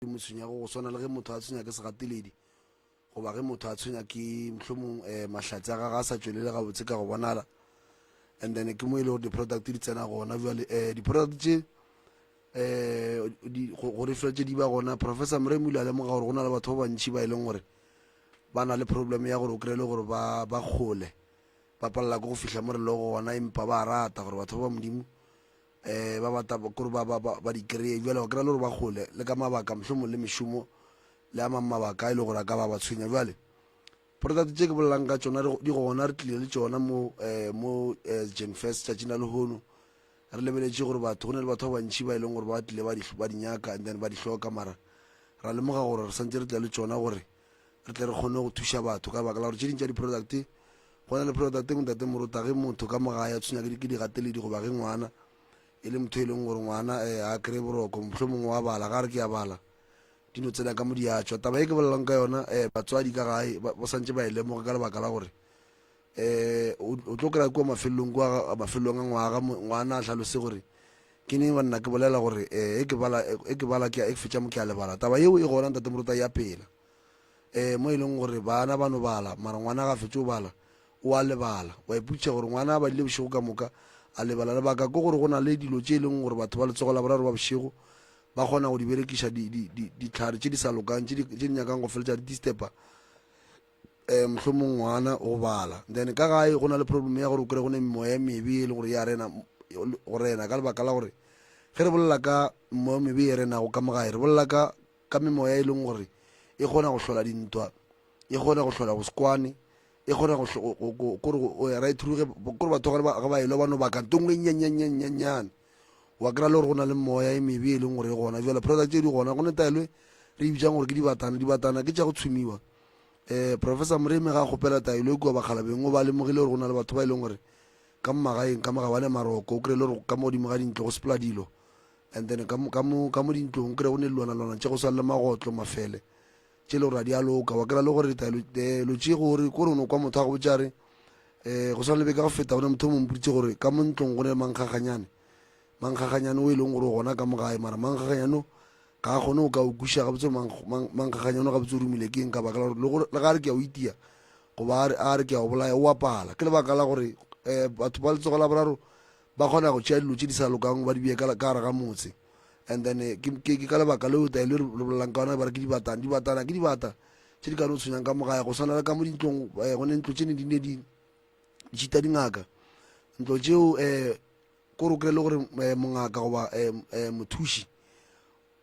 di mo tshwenyago go swana le ge motho a tshwenya ke segateledi goba ge motho a tshwenya ke mohlomong um mahlatse a gagwe a sa tšwelele gabotse ka go bonala and then ke mo e le gore di-product di tsena gona bjale um di-product tše um gore fela tše di ba gona professor moremi o ile a lemoga gore go na le batho ba bantšhi ba e leng gore ba na le problem ya gore o kry-e le gore ba ba kgole ba palela ke go fihla mo re lego gona empa ba rata gore batho ba ba modimo um ba bata kore ba ba ba di kry-e bjale wa kry-a le gore ba kgole le ka mabaka mohlomong le mešomo le a mang mabaka e le gore a ka ba ba tshwenya bjale product tše ke bolelang ka tšona di gona re tlile le tšona mo um mo um eh, genfest tšatšing la lehono re lebeletše gore batho go ne le batho ba bantšhi ba e leng gore ba tlile ba di nyaka and then ba di hloka mara ra lemoga gore re santse re tla le tšona gore re tle re kgone go thuša batho ka baka la gore tše ding tša di-product go na le product engwe ntate morota ge motho ka mogae a tshwenya ke digateledi goba ge ngwana e le motho e leng gore ngwana um a kry-e boroko motlho mongwe wa bala ga re ke a bala di no tsena ka mo di a tšwa taba e ke bolelang ka yona um batswadi ka gae ba santse ba e lemoge ka lebaka la gore um o tlo kry-a kua mafelelong kua mafelelong a ngwaga ngwana a hlalose gore ke neng banna ke bolela gore um e ke bala e ke bala ke e fetša mo ke a lebala taba yeo e gona ntate morota ya pela um mo e leng gore bana ba no bala mara ngwana ga fetše o bala o a lebala wa ipotšiša gore ngwana a badile bošego ka moka a lebala lebaka ke gore go na le dilo tše e leng gore batho ba letsogo la boraro ba bošego ba kgona go di berekiša ditlhare tše di sa lokang tše di nyakang go feletša di disturba um mohlomong ngwana go bala then ka gae go na le problem ya gore o kry go ne memoya e mebe e le gore ya rena go rena ka lebaka la gore ge re bolela ka moya mebe e renago ka mo gae re bolela ka ka memoya e leng gore e kgona go hlola dintwa e kgona go hlola go sekwane e kgona go kore ra ithuruge kore batho ga ba elwa ba no baka nto nngwe e nnyannyannyannyannyane wa kry-a le gore go na le moya e mebe e leng gore e gona jale product tse di gona go ne taelo re e bitsang gore ke dibatana dibatana ke tša go tshumiwa um professor moremi ga a kgopela taelo e kua bakgalabeng o ba lemogile gore go na le batho ba e leng gore ka mo magaeng ka mo ga bane maroko o kry-e le gore ka mo godimo ga dintlo go sepela dilo and then ka mo dintlong o kry-e go ne dilwanalwana tše go swana le magotlo mafele tše le gore a di a loka wa kry-a le gore ditaelo tše gore kore o no kwa motho a go botša re um go swana le beke go feta go ne motho o mo mpoditse gore ka mo ntlong go ne mankgaganyane mankgaganyane o e leng gore o gona ka mo gae mara mankgaganyane ga a kgone go ka o kweša gabotse mankgaganyane gabotse o romile ke eng ka baka la gore le ga re ke a o itia goba a re ke a o bolaya o apala ke lebaka la gore um batho ba letsogo la boraro ba kgona go tšea dilo tše di sa lokang ba di bee ka gare ga motse and then eh, ke ka lebaka leo taelo e re bolelang ka yona ba re ke dibatana dibatana ke dibata tše di ka no tshwenyang ka mo gae go swana le ka mo dintlong eh, go ne ntlo tše ne di ne di tšhita dingaka ntlo tšeo um kore o kry le gore mongaka goba mothuši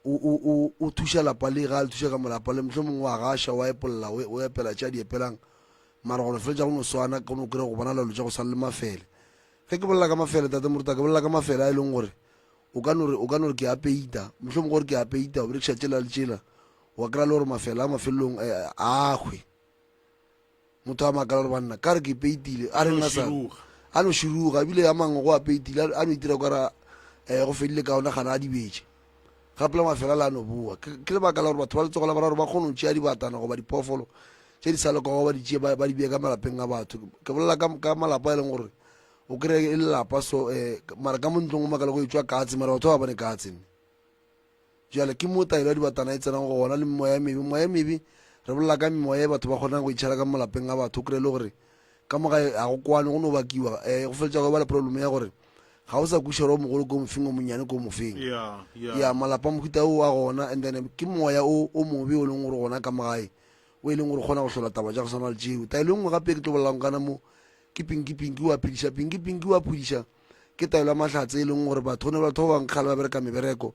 o thuša lapa le ga le thuša ka molapa le mohlomongwe wa gaša wa epolla o epela tše a di epelang mara gona feletša go no swana go no kry go bona lalo tša go swana le mafele ge ke bolela ka mafele tate moruta ke bolela ka mafele a e leng gore o ka no re o ka no re ke a peita mohlomongwe gore ke a peita o berekiša tšela le tšela wa kry-a le gore mafele a mafelelong eh, a hwe motho a makala gore banna ka re ke peitile a re nna sa a no širuga ebile a mangwe go a peitile a no itira kara um go fedile ka ona gana a dibetše gape la mafela la no boa ke lebaka la gore batho ba letsogo la boraro ba kgone go tšea dibatana goba diphoofolo tše di sa lokago ba di tšee ba di bee ka malapeng a batho ke bolela ka malapa e leng gore o kry-e e lelapa so um mara ka mo ntlong o makala go e tswa katse mara batho ba bone katse nne Bjale ke mo taelo ya dibatana e tsenang go gona le memoya e mebe. Moya e mebe, re bolela ka memoya e batho ba kgonang go itšhela ka mo malapeng a batho. O kry-e le gore ka mo gae ga go kwane, go no bakiwa. Um go feletša go ba le problem ya gore ga o sa kwešiša gore o mogolo ke o mofeng, o monnyane ke o mofeng. Yeah, yeah. Ya, malapa a mohuta o a gona and then ke moya o o mobe o leng gore gona ka mo gae o e leng gore o kgona go hlola taba tša go swana le tšeo. Taelo e nngwe gape e ke tlo bolelang ka yona mo ke Pinky Pinky o a phediša. Pinky Pinky o a phodiša ke taelo ya mahlatse e leng gore batho go ne batho ba bangwe kgale ba bereka mebereko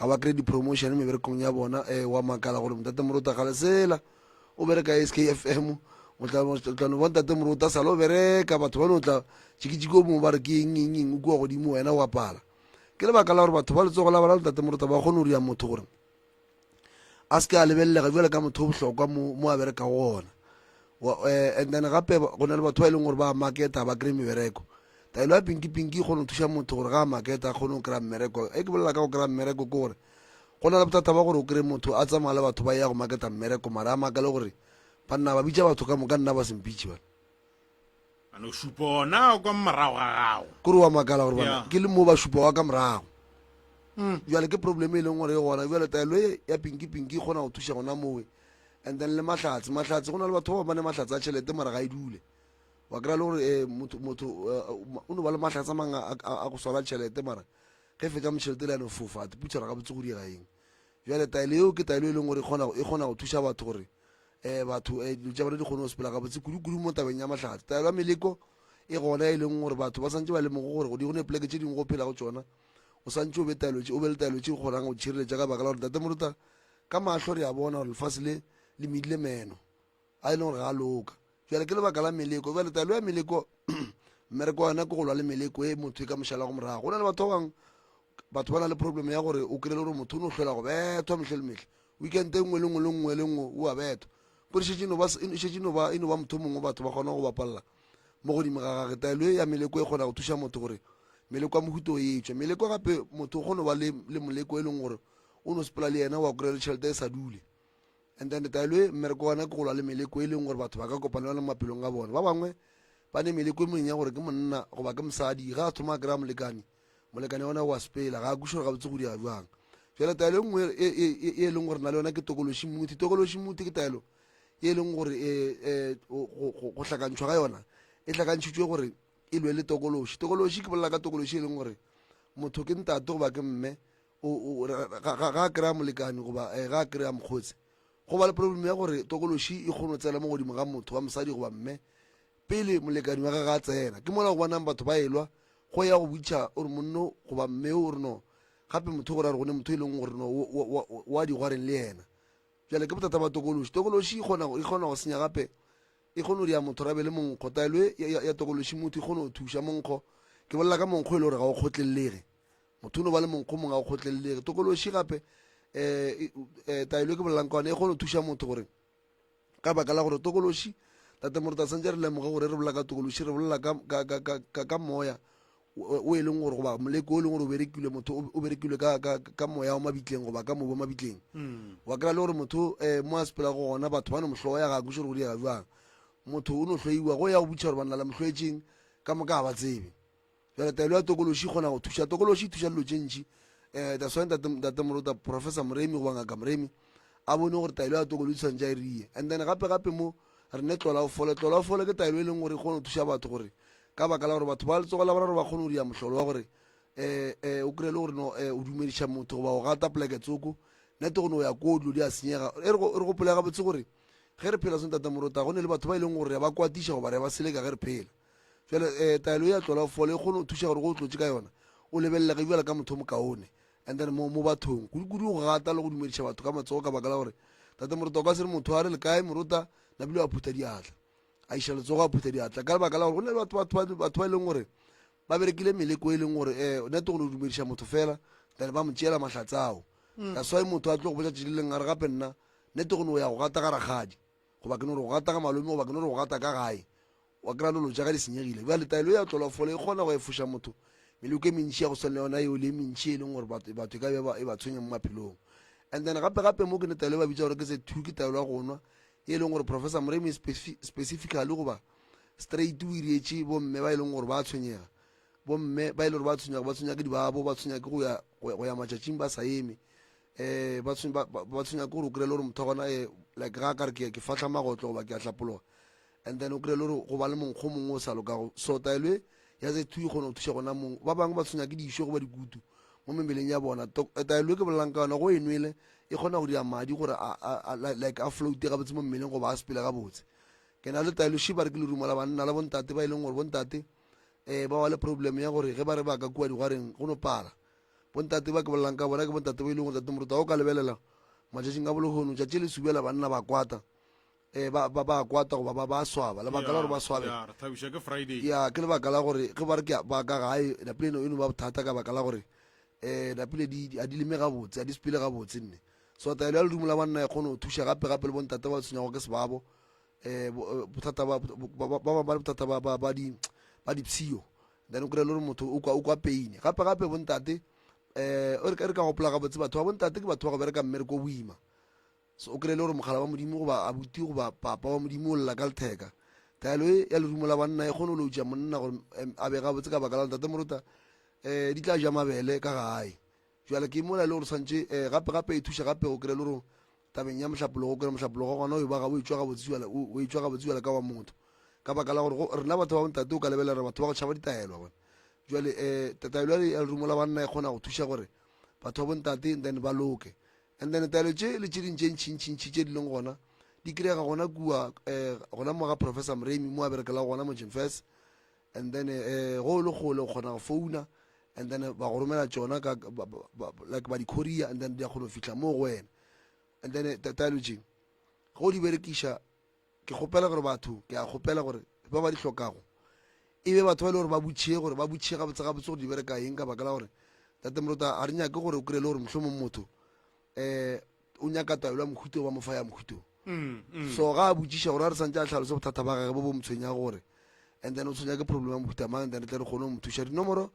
ga ba kry di-promotion meberekong ya bona um wa makala gore motate morota gale sela o bereka SKFM o tla no bona tate morota sala o bereka batho ba no tla tšikitšiki o mongwe ba re ke eng eng eng o kua godimo wena o apala ke lebaka la gore batho ba letsogo la bona le tate morota ba kgone go ria motho gore a se ke a lebelelega bjale ka motho o bohlokwa mo mo a berekago gona eh, and then gape go na le batho ba e leng gore ba marketa ba kry mebereko taelo ya pinki pinki e kgone go thuša motho gore ga a marketa a kgone go kry-a mmereko e ke bolela ka go kry-a mmereko ke gore go na le bothata ba gore o kry motho a tsamaya le batho ba ya go marketa mmereko mara a makale gore banna ba bitša batho ka moka nna ba sempitše bana A no šupa ona kwa morago ga gago. Kore wa makala gore bana ke le mo ba šupa wa ka morago. Bjale ke problem e leng gore e gona bjale. Taelo e ya pinki pinki e kgona go thuša gona mowe. And then le mahlatse, mahlatse go na le batho ba ba ne mahlatse a tšhelete mara ga e dule. Wa kry-a le gore um motho motho o no ba le mahlatse a mangwe a go swara tšhelete mara ge fetša motšhelete le ya no fofa a tiputšha gore gabotse go diega eng. Bjale taelo eo ke taelo e leng gore e kgona e kgona go thuša batho gore um batho um dilo tša bona di kgone go sepela gabotse kudu-kudu mo tabeng ya mahlatse. Taelo ya meleko e gona e leng gore batho ba santse ba lemoge gore go ne poleke tše dingwe go phela go tšona o santse o be taelo o be le taelo tše kgonang go tšhireletša ka baka la gore ntate moruta ka mahlo re a bona gore lefase le le medile meno a e leng gore ga a loka. Bjale ke lebaka la meleko. Bjale taelo ya meleko mmereko wa yona ke go lwa le meleko e motho e ka mošalago morago. Go na le batho ba bangwe batho ba na le problem ya gore o kry-e le gore motho o no hlola go bethwa mehle le mehle weekend e nngwe le nngwe le nngwe le nngwe o a bethwa kore šetše no ba šetše no ba e no ba motho mongwe batho ba kgona go bapalela mo godimo ga gage. Taelo e ya meleko e kgona go thuša motho gore meleko ya mohuta o e tšwe. Meleko gape motho o kgona go ba le le moleko e leng gore o no sepela le yena wa kry-a le tšhelete e sa dule. And then taelo e mmereko wa yona ke go lwa le meleko e leng gore batho ba ka kopana le yona mo maphelong a bona. Ba bangwe ba ne meleko e mengwe ya gore ke monna goba ke mosadi ga a thoma a kry-a molekane, molekane wa ona o a sepela ga a kweše gore gabotse go dira bjang. Bjale taelo e nngwe e, e, e, e leng gore na le yona ke tokološi mmuthi. Tokološi mmuthi ke taelo e leng gore e, e, go, go hlakantšhwa ga yona e hlakantšhitšwe gore e lwe le tokološi. Tokološi ke bolela ka tokološi e leng gore motho ke ntate goba ke mme ga a kry-a molekane goba eh, ga a kry-a mokgotsi go ba le problem ya gore tokološi e kgone go tsena mo godimo ga motho wa mosadi goba mme pele molekane wa gage a tsena. Ke mola go bonang batho ba elwa go ya go botša o re monno goba mme o re no gape motho gore a re go ne motho e leng gore no wa digwareng le yena. Bjale ke bothata ba tokološi. Tokološi e kgona e kgona go senya gape e kgone go dira motho gore a be le monkgo. Taelo e ya, ya tokološi motho e kgone go thuša monkgo. Ke bolela ka monkgo e le gore ga o kgotlelelege. Motho o no ba le monkgo mongwe ga o kgotlelelege. Tokološi gape um taelo e ke bolelang ka yona e kgone go thuša motho gore ka baka la gore tokološi tate morota santse re lemoge gore re bolela ka tokološi re bolela ka, ka, ka, ka, ka, ka moya o e leng gore goba moleko o e leng gore o berekilwe motho o berekilwe ka, ka, ka moya wa mabitleng goba ka mobu wa mabitleng mm. wa kry-a le gore motho um mo a sepela go gona batho ba no mohloya ga a kweše gore go diega jwang motho o no hloiwa go ya go botša gore banna la mohloetseng ka moka ga ba tsebe Bjale taelo ya tokološi e kgona go thuša. Tokološi e thuša dilo tše ntši. Um that's why ntate, ntate Morota, Professor Moremi goba Ngaka Moremi a bone gore taelo ya tokološi tshwanetse a e rie. And then gape gape mo re ne tlola o fole. Tlola o fole ke taelo e leng gore e kgone go thuša batho gore ka baka la gore batho ba letsogo la boraro ba kgone go dia mohlolo wa gore um um o kry-e le gore no um o dumediša motho goba o gata poleke tsoko nete go no ya koo dilo di a senyega. E re gopole gabotse gore ge re phela so ntate Morota go ne le batho ba e leng gore re ba kwatiša goba re ba seleka ge re phela. Bjale um taelo ya tlola fole e kgone go thuša gore go o tlotše ka yona o lebelelege bjale ka motho o mokaone and then mo mo bathong kudu-kudu go gata le go dumediša batho ka matsogo ka baka la gore tate morota o ka se re motho a re le kae morota nabile wa phutha diatla a iša letsogo a phutha diatla ka lebaka la gore go na le batho batho batho ba e leng gore ba berekile meleko e leng gore um nete go no dumediša motho fela then ba mo tšeela mahlatse ao mm. that's why motho a tlo go botša tšatši le leng a re gape nna nete go no ya go gata ga rakgadi goba ke no re go gata ga malome goba ke no re go gata ka gae wa kry-a dilo tša ka di senyegile. Bjale taelo ya tlolwa fole e kgona go efoša motho meleko e mentši ya go swana le yona yeo le e mentši e leng gore batho e ka be e ba tshwenya mo maphelong. And then gape gape mo ke ne taelo e ba bitsa gore ke se two ke taelo ya go nwa e leng gore Professor Moremi specifically goba straight o irietše bomme ba e leng gore ba tshwenyega bomme ba e leng gore ba tshwenyega ba tshwenya ke dibabo ba tshwenya ke go ya go ya matšatšing ba sa eme um ba tshwenya ke gore o kry-e le gore motho wa gona um like ga a ka re ke fahla magotlo goba ke a hlapologa and then o kry-e le gore go ba le monkgo mongwe o sa lokago. So taelo e ya Z2 e kgona go thuša gona mong. Ba bangwe ba tshwenya ke dišo goba dikutu mo mebeleng ya bona. Eh, taelo e ke bolelang ka yona go e nwele e kgona go dira madi gore a, like a floate gabotse mo mmeleng goba a sepele gabotse. Ke na le taelo še ba re ke lerumo la banna la bontate ba e leng gore bontate um ba ba le problem ya gore ge ba re ba ka kua digwareng go no pala. Bontate ba ke bolelang ka bona ke bontate ba e leng gore tate moruta o ka lebelela matšatšing a bolehono tšatši le subela banna ba kwata eh, ba ba ba kwata goba ba ba swaba lebaka la gore ba swabe ya re thabiša ke Friday ya ke lebaka la gore ge ba re ke ba ka gae napile eno e no ba bothata ka baka la gore um napile di a di leme gabotse a di sepele gabotse nne so taelo ya lerumo la banna e kgone go thuša gape gape le bontate ba tshwenyago ke sebabo um bothata ba ba ba ba le bothata ba ba ba di ba dipshio then o kry-e le gore motho o kwa o kwa pain gape gape bontate um re ka gopola gabotse batho ba bontate ke batho ba go bereka mmereko o boima So o kry-e le gore mogala wa Modimo goba abuti goba papa wa Modimo o lla ka letheka. Taelo e ya lerumo la banna e kgone go loutša monna gore a be gabotse ka baka la ntate Morota um di tla ja mabele ka gae. Bjale ke mola e le gore swantše um gape gape e thuša gape go kry-e le gore tabeng ya mohlapologo o kry-e mohlapologo gona o e ba ga o etšwa gabotse bjale o etšwa gabotse bjale ka wa motho ka baka la gore rena batho ba bontate o ka lebelela re batho ba go tšhaba ditaelo bona jale um taelo ya lerumo la banna e kgona go thuša gore batho ba bontate then ba loke and then taelo tše le tše ding tše ntšhintšhintšhi tše di leng gona di kry-ega gona kua um gona mo ga professor Moremi mo a berekelago gona mo Jimfes and then um go le kgole o kgona go founa and then ba go romela tšona ka like ba di courier and then di a kgona go fihla mo go wena and then taelo tše ge o di berekiša ke kgopela gore batho ke a kgopela gore ba ba di hlokago e be batho ba e le gore ba butšhe gore ba butšhe gabotse gabotse gore di bereka eng ka baka la gore tate morota ga re nyake gore o kry-e le gore mohlomong motho um o nyaka taelo ya mohuto ba mo fa ya mohuto mm, mm. so ga a botšiša gore a re santse a tlhalose bothata ba gage bo bo mo tshwenyago gore and then o tshwenya ke problem ya mohuta mang and then re tle re kgone go mo thuša dinomoro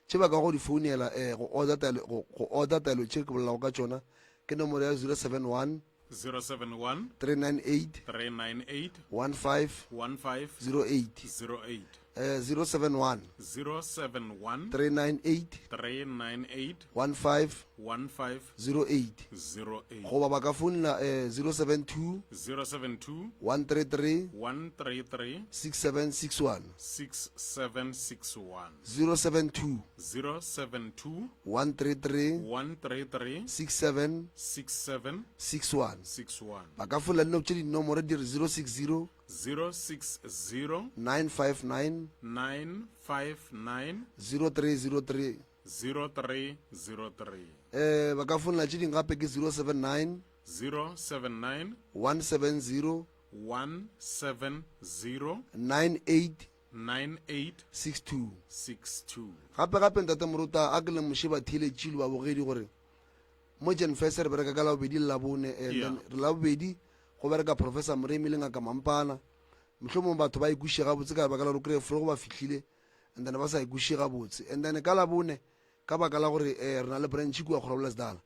tše ba ka go di founela um go order taelo go order taelo tše ke bolelago ka tšona ke nomoro ya 071 071 398 398 15 15 08 08 eh 071 071 398 398 15 15 08 08 goba ba ka founela eh 072 072 133 133 6761 6761 072 072 133 133 67 67 61 61 ba ka founela dino tše dinomoro di re 060 060 959 959 0303 0303 eh ba ka founela tše dingwe gape ke 079 079 170 170 98 98 62 62 gape gape ntate morota a ke le moše ba theeletše le babogedi gore mo Janfese re bereka ka labobedi le labone and Yeah. then re labobedi go bereka professor Moremi le ngaka Mampana mohlomong batho ba ikweše gabotse ka baka la gore o kry-e fro go ba fihlile and then ba sa ikweše gabotse and then ka labone ka baka la gore eh, re na le branch kua Groblersdal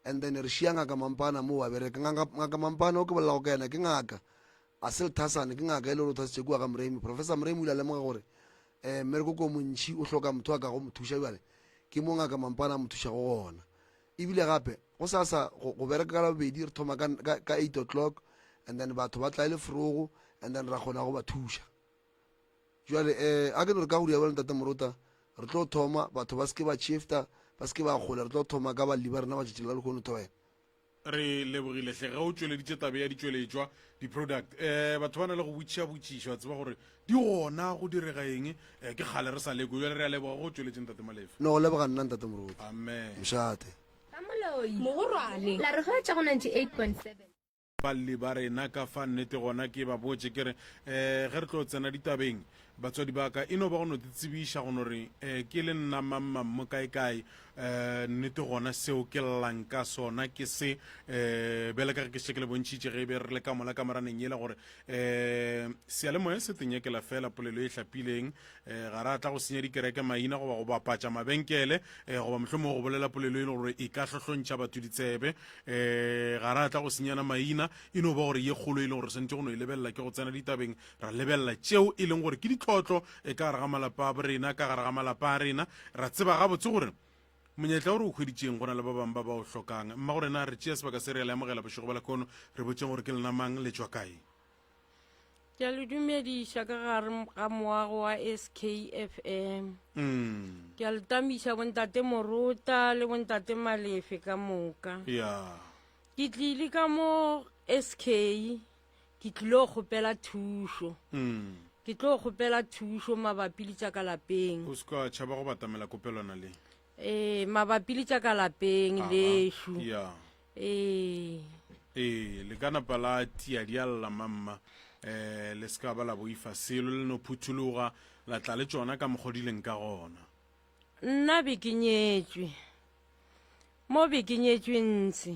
and then re šia ngaka Mampana mo wa bereka ngaka, ngaka Mampana o ke bolelago ka yena ke ngaka a se lethasane ke ngaka e le gore o thasitše kua ga Moremi professor Moremi o ile a lemoga gore um mmereko ko montšhi o hloka motho a ka go mo thuša bjale ke mo ngaka Mampana a mo thušago gona ebile gape go sasa go, go bereka ka labobedi re thoma ka, ka, ka 8 o'clock and then batho ba tla e le forogo and then ra kgona go ba thuša Jwale um a ke no re ka go rialo Ntate Morota, re tlo thoma, batho ba se ke ba shifta, ba se ke ba kgole, re tlo thoma ka balli ba rena ba tšatši la lehono thobela. Re lebogile hle ge o tšweleditše tabe ya ditšweletšwa, di-product. Um batho ba na le go botšiša-botšiša, wa tseba gore di gona, go direga eng. Um ke kgale re sa lekwe, bjale re a leboga ge o tšweletše Ntate Molefe. No go leboga nna Ntate Moruti. Amen. Mošate. Ka moloi. Mogorwane. La re hwetša go 98.7. Balli ba rena ka fa nnete gona ke ba botše ke re um ge re tlo tsena ditabeng batswadi ba ka e no ba go no tsebiša go no re um ke le nna mang mo kae kae um nnete gona seo ke llang ka sona ke se um bjale ka ge ke še ke le bontšhitše ge e be re le ka mola kamoraneng yela gore um seyalemoya se tenyekela fela polelo e hlapileng um ga ra tla go senya dikereke maina goba go bapatša mabenkele um goba mohlomongwe go bolela polelo e le gore e ka hlohlontšha batho ditsebe um ga ra tla go senyana maina e no ba gore ye kgolo e leng gore swanetše go no e lebelela ke go tsena ditabeng ra lebelela tšeo e leng gore ke ditlhotlo e ka gare ga malapa a borena ka gare ga malapa a rena ra tseba gabotse gore monyetla o re o hweditšeng go na le ba bangwe ba ba o hlokang mma go rena re tšea sebaka se re ya le amogela bošego ba lekono re botšeng gore ke lena mang le tšwa kae Ke a le dumediša ka gare ga moago wa SKFM. Mm. Ke a le tamiša bontate Morota le bontate Malefe ka moka. Ya. Ke tlile ka mo SK ke tlilo kgopela thušo. Mm. Ke tlo kgopela thušo mabapi le tša ka lapeng. O se ka tšhaba go batamela kopelwana le. Ee, mabapi le tša ka lapeng lešo. Ya. Ee. Ee, le ka napa la tia di a lla mamma. Eh, le se ka ba la boifa selo, le no phuthologa, la tla le tšona ka mokgo di leng ka gona. Nna be ke nyetšwe. Mo be ke nyetšwe ntse,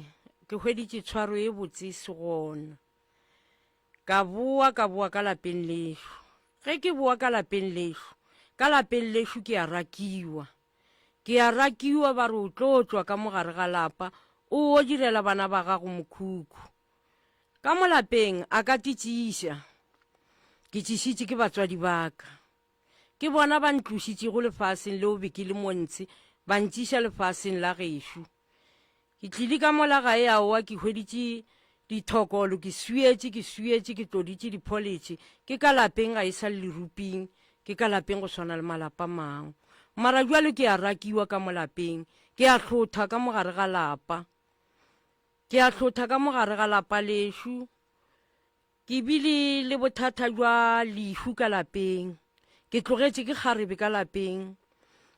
ke hweditše tshwaro e botse e se gona. Ka boa, ka boa ka lapeng lešo. Ge ke boa ka lapeng lešo, ka lapeng lešo ke a rakiwa. Ke a rakiwa ba re o tlo tšwa ka mo gare ga lapa o o direla bana ba gago mokhukhu. Ka mo lapeng a ka titšiša. Ke tšišitše ke batswadi ba ka. Ke bona ba ntlošitšego lefaseng leo be ke le mo ntshe ba ntšiša lefaseng la gešo. Ke tlile ka mola gae aowa ke hweditše dithokolo, ke swietše, ke swietše, ke tloditše dipholetšhe. Ke ka lapeng ga e sa le leruping, ke ka lapeng go swana le malapa mangwe. Mara bjalo ke a rakiwa ka mo lapeng, ke a hlotha ka mo gare ga lapa. Ke a hlotha ka mo gare ga lapa lešo. Ke bile le bothata bja lehu ka lapeng. Ke tlogetše ke kgarebe ka lapeng.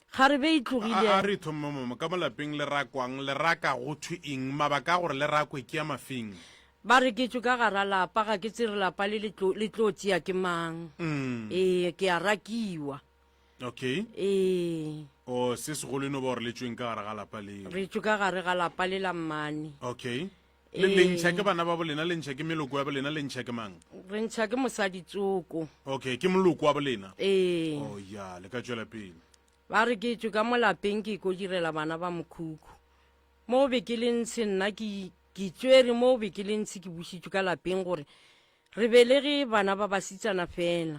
Kgarebe e tlogile. A, a re thome mo, ka mo lapeng le rakwang, le raka go thwe eng? Mabaka a gore le rakwe ke a mafeng? Ba re ke tšwe ka gara lapa, ga ke tsere lapa le le tlo, le tlo tšea ke mang. Ee, ke a rakiwa. Okay. Ee. O, se segolo e no ba gore le tšweng ka gare ga lapa leo. Re tšwe ka gare ga lapa le la mmane. Okay. Le, le ntšha ke bana ba bolena, le ntšha ke meloko ya bolena, le ntšha ke mang? Re ntšha ke mosadi tsoko. Okay, ke moloko wa bolena. Ee. Oh ya, le ka tšwela pele. Ba re ke tšwe ka mo lapeng ke ko direla bana ba mokhukhu. Mo be ke le ntshe nna ke ke tšwere mo be ke le ntshe ke bušitšwe ka lapeng gore re belege bana ba basitsana fela.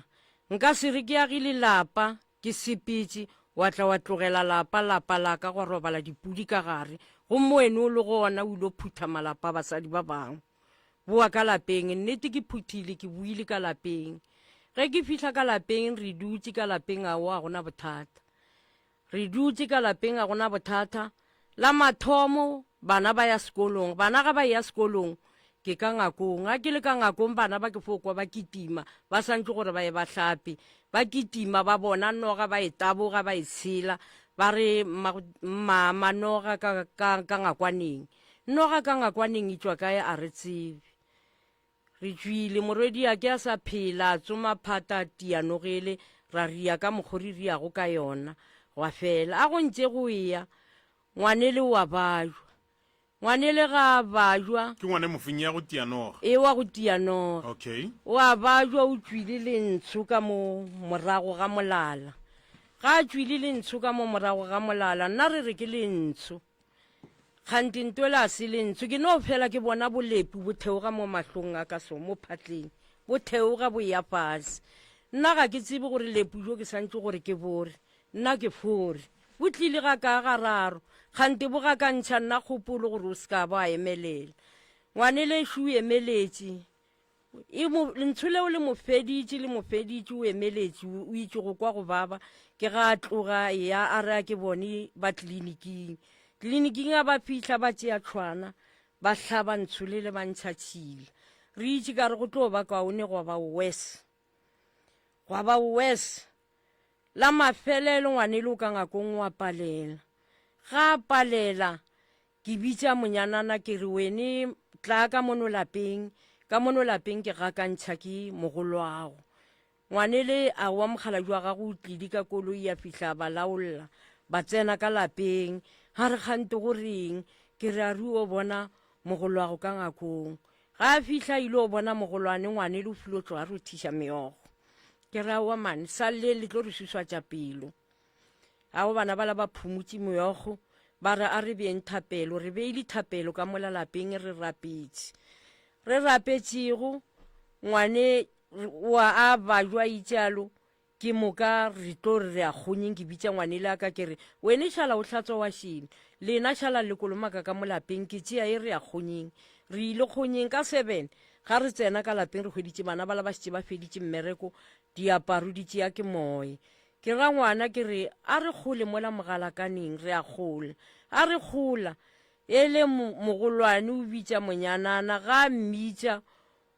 Nka se re ke agile lapa Ke sepetše, wa tla wa tlogela lapa, lapa la ka, gwa robala dipudi ka gare, gomme wena o le gona o ilo phutha malapa a basadi ba bangwe. Boa ka lapeng. Nnete ke phuthile, ke boile ka lapeng. Ge ke fihla ka lapeng, re dutše ka lapeng, aowa, ga go na bothata. Re dutše ka lapeng, ga go na bothata. La mathomo, bana ba ya sekolong. Bana ga ba eya sekolong, ke ka ngakong. Ga ke le ka ngakong, bana ba ke fo kwa ba kitima, ba santše gore ba ye ba hlape. Ba kitima, ba bona noga, ba e taboga, ba e tshela, ba re, Mama, noga ka, ka, ka ngakwaneng. Noga ka ngakwaneng e tšwa kae, a re tsebe. Re tšwile, morwediake a sa phela, a tsoma phata tia nogele, ra ria ka mokgo re riago ka yona, gwa fela. A go ntše go eya, ngwanele o a bajwa. Ngwanele ga a bajwa. Ke ngwane mofeng ya go tia noga? E wa go tia noga. Okay. O a bajwa, o tšwile lentsho ka mo morago ga molala. Ga a tšwile lentsho ka mo morago ga molala, nna re re ke lentsho. Kgante ntwela a se lentsho, ke no fela ke bona bolepu bo theoga mo mahlong a ka so, mo phatleng, bo theoga bo eya fase. Nna ga ke tsebe gore lepu jo ke santše gore ke bore, nna ke fore. Bo tlile ga ka gararo, kgante bo gakantšha nna kgopolo gore o se ka ba emelela. Ngwanelešo o emeletše, E mo, lentsho leo le mo feditše, le mo feditše, o emeletše, o, o itše go kwa go baba. Ke ga a tloga, eya, a re a ke bone ba tleliniking. Tleliniking a ba fihla, ba tšea tšhwana, ba hlaba ntsho le le ba ntšha tšhila. Re itše ka re go tlo ba kaone gwa ba worse. Gwa ba worse. La mafelelo ngwanelo o ka ngakong o a palela. Ga a palela, ke bitša monyanana ke re wene tla ka mono lapeng, ka mono lapeng ke gakantšha ke mogolwago. Ngwanele a wa mokgalabje wa gago o tlile ka koloi ya fihla a ba laolla, ba tsena ka lapeng. A re kgante go reng? Ke re a re o bona mogolwago ka ngakong. Ga a fihla a ile o bona mogolwane, ngwanele o filo tloga a rothiša meokgo. Ke re aowa man, sa le le tlo re suswatša pelo. Ao bana bala ba phumutše meokgo, ba re a re beeng thapelo. Re beile thapelo ka mola lapeng re rapetše. Re rapetšego, ngwane wa a bajwa itšalo, ke moka re tlo re re a kgonyeng ke bitša ngwane le ka ke re wene šala o hlatswa wa šene lena šala le kolomaka ka mo lapeng ke tšea e re ya kgonyeng re ile kgonyeng ka seven Ga re tsena ka lapeng re hweditše bana bala ba šetše ba feditše mmereko, diaparo di tšea ke moy. Ke ra ngwana ke re a re kgole mola mogalakaneng, re a kgola. A re kgola, ele mogolwane o bitša monyanana, ga a mmitša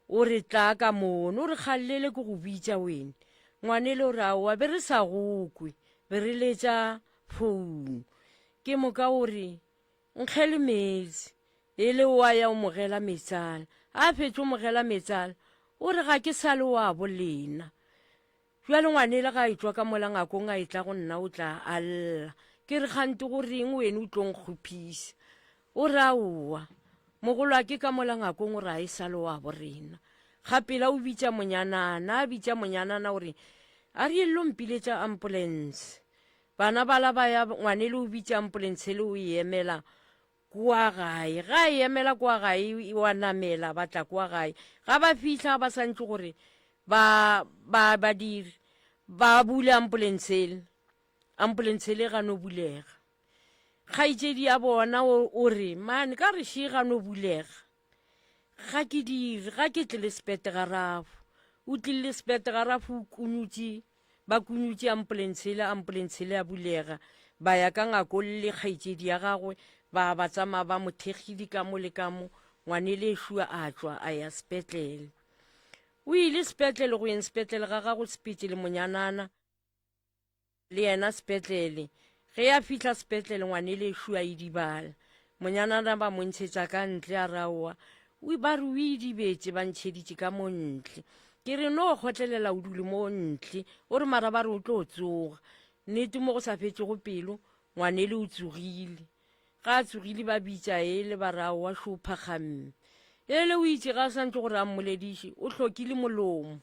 o re tlaa ka mono, o re kgallele ke go bitša wene. Ngwanele o re aowa be re sa go kwe, be re letša founu. Ke moka o re Nkgele meetse. E le o a ya o mo gela meetsana. A fetše o mo gela meetsana, o re ga ke sa le wa bo lena. Bjale ngwanele ga a etšwa ka mola ngakong a etla go nna o tla a lla. Ke re kgante go reng wene o tlo nkgophisa. O re aowa. Mogolo a ke ka mola ngakong o re a e sa le wa bo rena. Gapela o bitša monyanana, a bitša monyanana o re a re yello mpiletša ambulense. Bana bala ba ya, ngwanele o bitša ampolense le o e emela kua gae. Ga e emela kua gae, wa namela, ba tla kua gae. Ga ba fihla, ba santše gore ba, ba, ba dire, ba bule ampolense ele. Ampolense ele ga no bulega. Kgaetšedi ya bona o, o re, Mane, ka re še ga no bulega. Ga ke dire, ga ke tle le sepetegarafo. O tlile le sepetegarafo, o kunyutše, ba kunyutše ampolentshe ele, ampolentshe ele ya bulega. Ba ya ka ngakong le kgaetšedi ya gagwe, ba ba tsamaya ba mo thekgile ka mo le ka mo. Ngwanelešo a tšwa a ya sepetlele. O ile sepetlele go yeng sepetlele ga gagwe sepetse le monyanana. Le yena sepetlele. Ge a fihla sepetlele ngwanelešo a idibala. Monyanana ba mo ntšhetša ka ntle a re aowa, o ba re o idibetše ba ntšheditše ka mo ntle. Ke re no kgotlelela o dule mo ntle, o re mara ba re o tlo tsoga. Nnete mo go sa fetšego pelo ngwanele o tsogile. Ga a tsogile ba bitša ele ba re aowa šo o phakgamme. Ele o itše ga a sa ntše gore a mmolediše o hlokile molomo.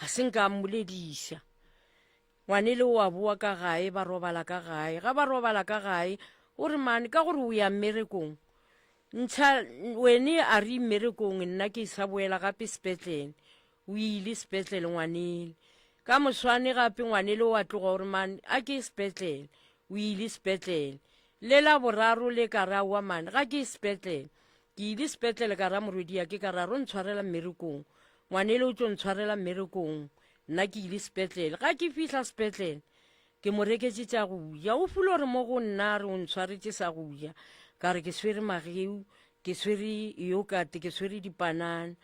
Ga se nka a mmolediša. Ngwanele o a boa ka gae, ba robala ka gae. Ga ba robala ka gae, o re mane ka gore o ya mmerekong. Ntšha wene a re mmerekong, nna ke sa boela gape sepetlele. O ile sepetlele ngwanele. Ka moswane gape ngwanele o a tloga o re mane a ke sepetlele. O ile sepetlele. Le la boraro le ka re aowa mane ga ke sepetlele. Ke ile sepetlele ka ra morwediake ka ra ro ntshwarela mmerekong. Ngwanele o tlo ntshwarela mmerekong. Nna ke ile sepetlele. Ga ke fihla sepetlele, ke mo reketše tša go ja. O fule gore mo go nna a re o ntshwaretše sa go ja. Ka re ke swere mageu, ke swere yogurt, ke swere dipanana.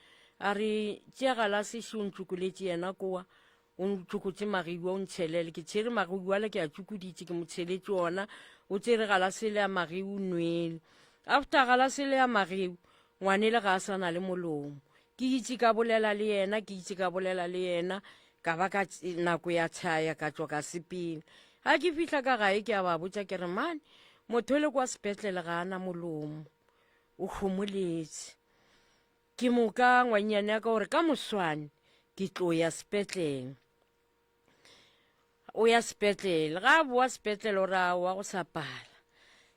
A re tšea galase še o ntšokoletše yena kowa, o ntšokotše mageu a o ntšhelele. Ke tšhere mageu ale ke a tšokoditše, ke mo tšheletše ona. O tšere galase le ya mageu o nwele. After galase le ya mageu, ngwanele ga a sa na le molomo. Ke itše ka bolela le yena, ke itše ka bolela le yena, ka ba ka nako ya tšhaya ka tšwa ka sepela. Ga ke fihla ka gae ke a ba botša ke re mane motho le kwa sepetlele ga a na molomo, o homoletše. Ke moka ngwannyane ya ka gore ka moswane ke tlo ya sepetlele. O ya sepetlele, ga a boa sepetlele o re aowa go sa pala.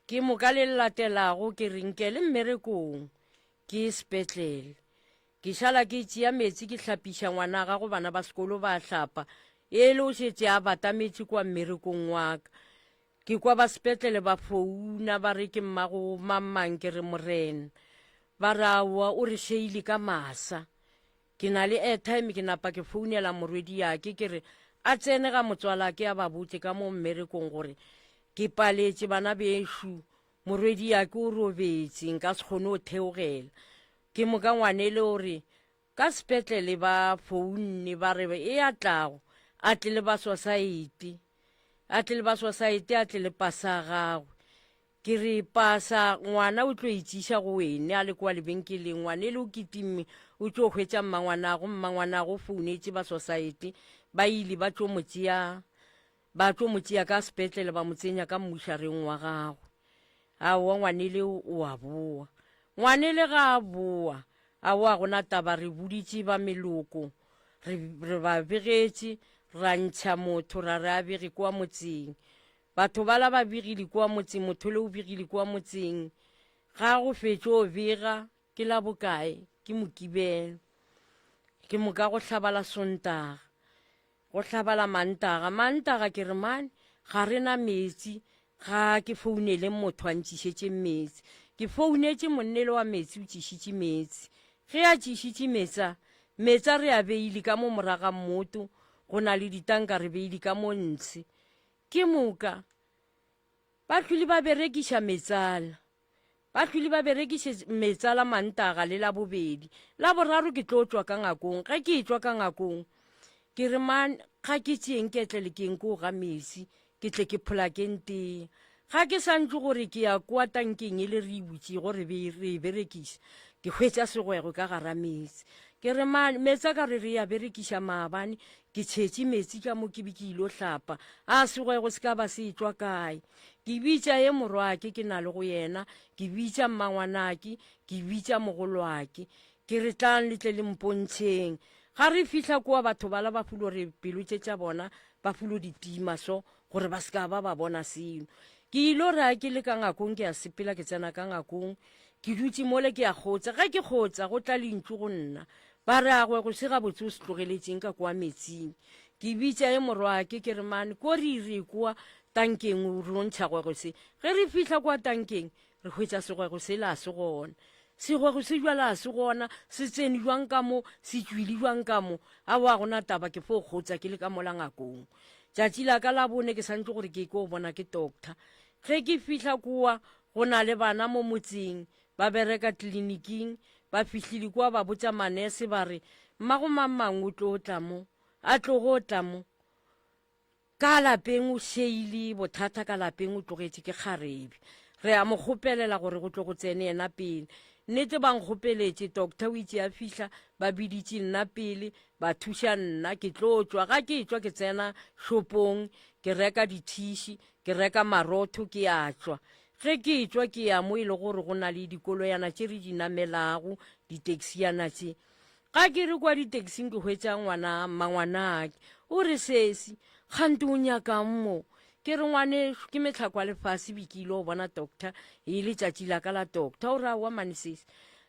Ke moka le le latelago ke re nkele mmerekong ke ye sepetlele. Ke šala ke tšea meetse ke hlapiša ngwana gago bana ba sekolo ba hlapa ele o šetše a batametše kua mmerekong wa ka. Ke kwa ba sepetlele ba founa ba re ke mmago mang-mang ke re morena. Ba re aowa o re šeile ka masa. Ke na le airtime ke napa ke founela morwediake ke re a tsene ga motswalake a ba botše ka mo mmerekong gore ke paletše bana bešo morwediake o robetše nka se kgone go theogela. Ke moka ngwanele o re ka sepetlele ba founne ba re e a tlago a tle le ba sosaete a tle le ba sosaete a tle le pasa ya gagwe. Ke re, Pasa, ngwana o tlo itšiša go wene a le kua lebenkeleng. Ngwanele o kitimme, o tlo hwetša mmangwanago. Mmangwanago o founetše ba sosaete, ba ile ba tlo mo tšea, ba tlo mo tšea ka sepetlele ba mo tsenya ka mmušareng wa gagwe. Aowa, ngwanele o a boa. Ngwanele ga a boa, aowa go na taba, re boditše ba meloko, re, re ba begetše, ra ntšha motho ra re a bege kua motseng. Batho bala ba begile kua motseng, mothole o begile kua motseng. Ga go fetše o bega, ke la bokae? Ke Mokibelo. Ke moka go hlaba la Sontaga. Go hlaba la Mantaga. Mantaga ke re mane ga re na meetse, ga ke founele motho a ntšišetše meetse. Ke founetše monnele wa meetse o tšišitše meetse. Ge a tšišitše meetse a, meetse a re a beile ka mo moraga mmoto, go na le ditanka re beile ka mo ntshe. Ke moka, ba hlwile ba berekiša metsala. Ba hlwile ba berekiše metsala Mantaga le Labobedi. Laboraro ke tlo tšwa ka ngakong. Ge ke etšwa ka ngakong, ke re man, ga ke tšeeng ketlele ke nko ga metsi, ke tle ke pholakeng tee. Ga ke sa ntše gore ke ya kwa tankeng e le re e butšego re be re e berekiša, ke hwetša segwegwe ka gara metsi. Ke re man, meetse a ka re re a berekiša maabane, Ke tšhetše meetse ka mo ke be ke ilo hlapa. A segwego se ka ba se etšwa kae? Ke bitša ye morwake ke na le go yena, ke bitša mmangwanake, ke bitša mogolwake. Ke re tlang le tle le mpontšheng. Ga re fihla kua batho bala ba fulo re pelo tše tša bona ba fulo di tima so gore ba se ka ba ba bona seno. Ke ilo re a ke le ka ngakong ke a sepela ke tsena ka ngakong ke dutše mole ke a kgotsa. Ge ke kgotsa go tla lentšu go nna Ba re, A gwe go se gabotse o se tlogeletšeng ka kwa metsing. Ke bitša e morwake, ke re, Mane, ko re ire koa, tankeng o ro ntšha gwego se. Ge re fihla kwa tankeng, re hwetša segwego sela a se gona. Segwego se bjale a se gona, se tsene bjang ka mo, se tšwile bjang ka mo. Aowa, ga gona taba, ke fo kgotsa ke le ka mola ngakong. Tšatši la ka la bone ke santše gore ke ko bona ke doctor. Ge ke fihla kowa, go na le bana mo motseng, ba bereka tleliniking, ba fihlile kua ba botša manese ba re, Mmago mang-mang o tlo tla mo, a tlogo tla mo. Ka lapeng o šeile bothata ka lapeng o tlogetše ke kgarebe. Re a mo kgopelela gore go tlo go tsene yena pele. Nnete ba nkgopeletše, doctor o itše a fihla ba biditše nna pele, ba thuša nna ke tlo tšwa. Ga ke tšwa ke tsena shopong ke reka dithiši, ke reka marotho ke a tšwa. Ge ke tšwa ke ya mo e le gore go na le dikoloyana tše re di namelago, di-taxi-yana tše. Ga ke re kwa di-taxing ke hwetša ngwana mmangwanake, o re sesi, kgante o nyakang mo? Ke re ngwanešu, ke mehlako ya lefase be ke ile go bona doctor, e le tšatši la ka la doctor. O re aowa mane sesi,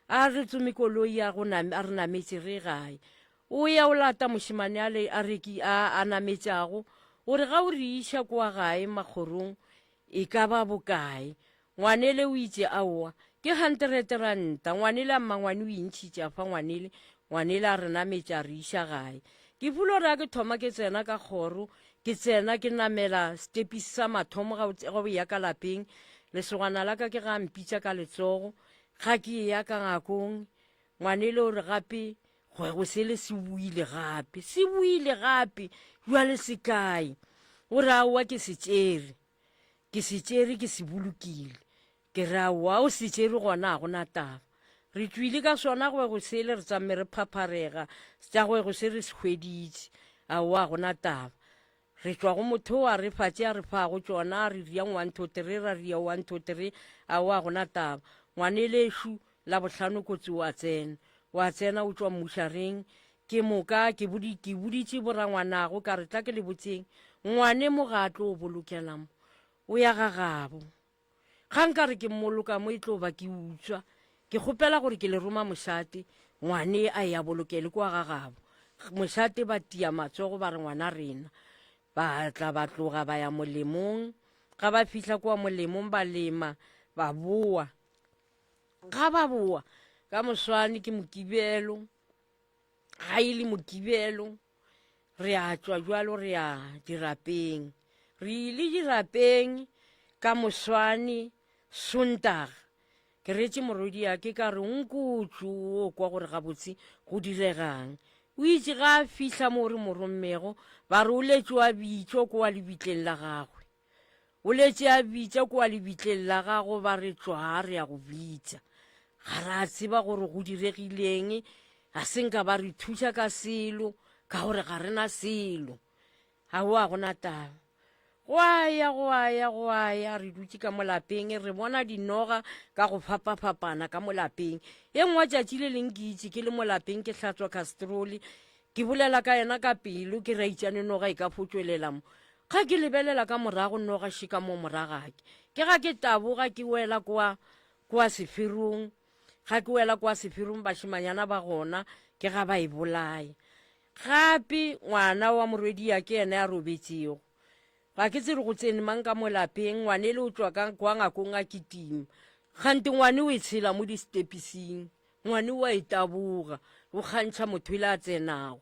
a re tsome koloi a go a re nametše re ye gae. O ya o lata mošemane a le a reki a a nametšago, o re ga o re iša kwa gae makgorong E ka ba bokae? Ngwanele o itše, Aowa, ke hanterete ranta. Ngwanele a mmangwane o intšhitše a fa ngwanele, ngwanele a re nametša a re iša gae. Ke fulo re a ke thoma ke tsena ka kgoro, ke tsena ke namela setepisi sa mathomo ga o eya ka lapeng, lesogana la ka ke ga a mpitša ka letsogo, ga ke eya ka ngakong, ngwanele o re gape kgwego sele se boile gape, se boile gape, bjale se kae? O re aowa ke se tšere, ke se tšere ke se bolokile. Ke re aowa o se tšere gona ga gona taba. Re tšwile ka sona kgwego sele re tsamme re phapharega, tša kgwego se re se hweditše, aowa ga gona taba. Re tšwa go motho o a re fa tše a re fago tšona, a re riang one two three, ra ria one two three, aowa ga gona taba. Ngwanelešu, Labohlano kotsi o a tsena. O a tsena o tšwa mmušareng. Ke moka ke bodi, ke boditše borangwanago ka re tla ke le botseng, ngwane mo ga a tlo o bolokela mo. O ya ga gabo. Ga nka re ke mmoloka mo e tlo ba ke utswa. Ke kgopela gore ke le roma mošate, ngwane a ye a bolokele kwa ga gabo. Mošate ba tia matsogo ba re ngwana rena. Ba tla ba tloga ba ya molemong. Ga ba fihla kwa molemong ba lema, ba boa. Ga ba boa ka moswane ke Mokibelo, ga e le Mokibelo re a tšwa jwalo re ya dirapeng. Re ile dirapeng ka moswane Sontaga. Ke reetše morwediake ka re nkotšo o kwa gore gabotse go diregang. O itše ga a fihla mo re mo rommego ba re o letšwe a bitšwa kowa lebitleng la gagwe. O letše a bitša kua lebitleng la gago ba re tšwaa re ya go bitša. Ga ra tseba gore go diregileng, ga se nka ba re thuša ka selo ka gore ga re na selo. Aowa go na taba. Go a ya, go a ya, go a ya, re dutše ka mo lapeng re bona dinoga ka go fapafapana ka mo lapeng. E nngwe tšatši le leng ke itše ke le mo lapeng ke hlatswa castrole, ke bolela ka yena ka pelo ke re aitšane noga e ka fo tšwelela mo. Ga ke lebelela ka morago noga še ka mo moragake. Ke ga ke taboga ke wela kwa, kwa seferong. Ga ke wela kwa seferong bašemanyana ba gona ke ga ba e bolaya. Gape ngwana wa morwediya ke yena ya robetšego. Ga ke tsebe go tsene mang ka mo lapeng, ngwanele o tšwa ka kwa ngakong a kitima. Kgante ngwane o e tshela mo distepising. Ngwane o a e taboga, o kgantšha motho e le a tsenago.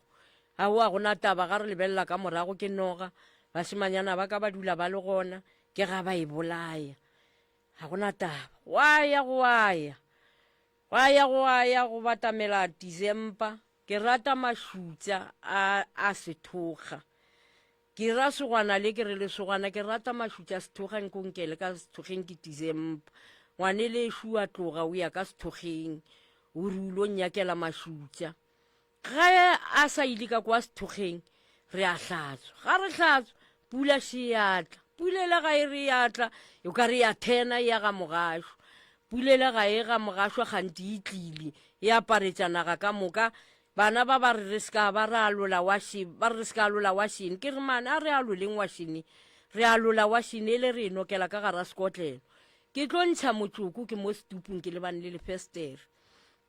Aowa, go na taba ga re lebelela ka morago ke noga, bašemanyana ba ka ba dula ba le gona, ke ga ba e bolaya. Ga go na taba. Gwa ya gwa ya, gwa ya gwa ya go batamela December, ke rata mašutša a a sethokga. Ke ra segwana le ke re lesogana ke rata mašutša sethokga nko nkele ka sethokgeng ke December. Ngwanelešu a tloga o ya ka sethokgeng o re o lo nnyakela mašutša. Ge a sa ile ka kwa sethokgeng re a hlatswa. Ga re hlatswa pula še ya tla. Pula ele ga e re ya tla o ka re ya thena e ya ga mogašwa. Pula ele ga e ga mogašwa kgante e tlile e aparetša naga ka moka. Bana ba ba re re se ka ba ra alola washene, ba re re se ka alola washene. Ke re mane a re aloleng washene, re alola washene ele re e nokela ka gara sekotlelo. Ke tlo ntšha motšoko ke mo setupung ke lebane le lefestere.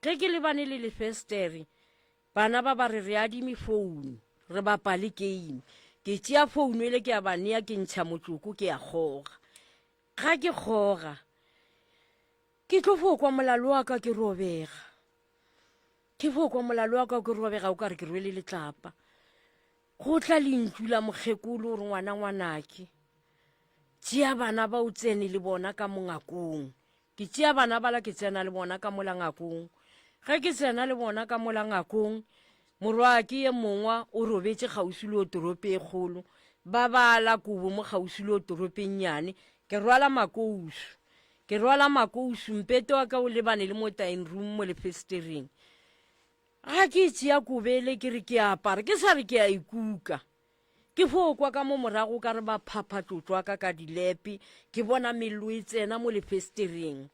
Ge ke lebane le lefestere, bana ba ba re re adime founu re bapale game. Ke tšea founu ele ke a ba nea ke ntšha motsoko ke a kgoga. Ga ke kgoga ke tlo fo kwa molalo wa ka ke robega. Ke fo kwa molalo wa ka ke robega o ka re ke rwele letlapa. Go tla lentšu la mokgekolo gore ngwana ngwanake tšea bana ba o tsene le bona ka mongakong. Ke tšea bana bala ke tsena le bona ka mola ngakong. Ge ke tsena le bona ka mola ngakong, morwake ye mongwa o robetše kgauswi le otorope e kgolo, ba bala kobo mo kgauswi le otorope e nnyane. Ke rwala makousu. Ke rwala makousu, mpete wa ka o lebane le mo dining room mo lefesetereng. Ga ke tšea kobele ke re ke apara, ke sa re ke a ikuka. Ke fo kwa ka mo morago ka re ba phapha tlotlwa ka ka dilepe, ke bona mello e tsena mo lefestereng.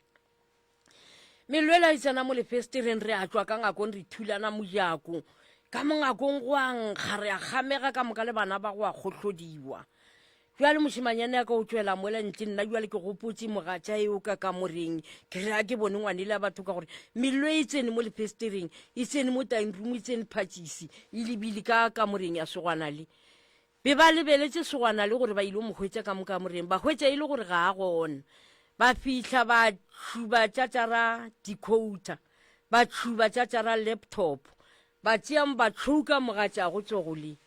Mello ela e tsena mo lefestereng, re a tšwa ka ngakong re thulana mojako. Ka mo ngakong go a nkga, re a kgamega ka moka le bana ba go a kgohlodiwa. Bjale mošemanyana ya ka o tšwela mola ntle, nna bjale ke gopotše mogatša eo ka kamoreng, ke re a ke bone ngwanele ya batho ka gore mello e tsene mo lefestereng, e tsene mo dining room, e tsene phatšisi, e lebile ka kamoreng ya segwana le. Be ba lebeletše segwana le gore ba ile mo hwetša ka mo kamoreng, ba hwetša e le gore ga a gona. Ba fihla ba tšhuba tšatšara decoder, ba tšhuba tšatšara laptop, ba tšea ba tšhouka mogatšago tsogo le.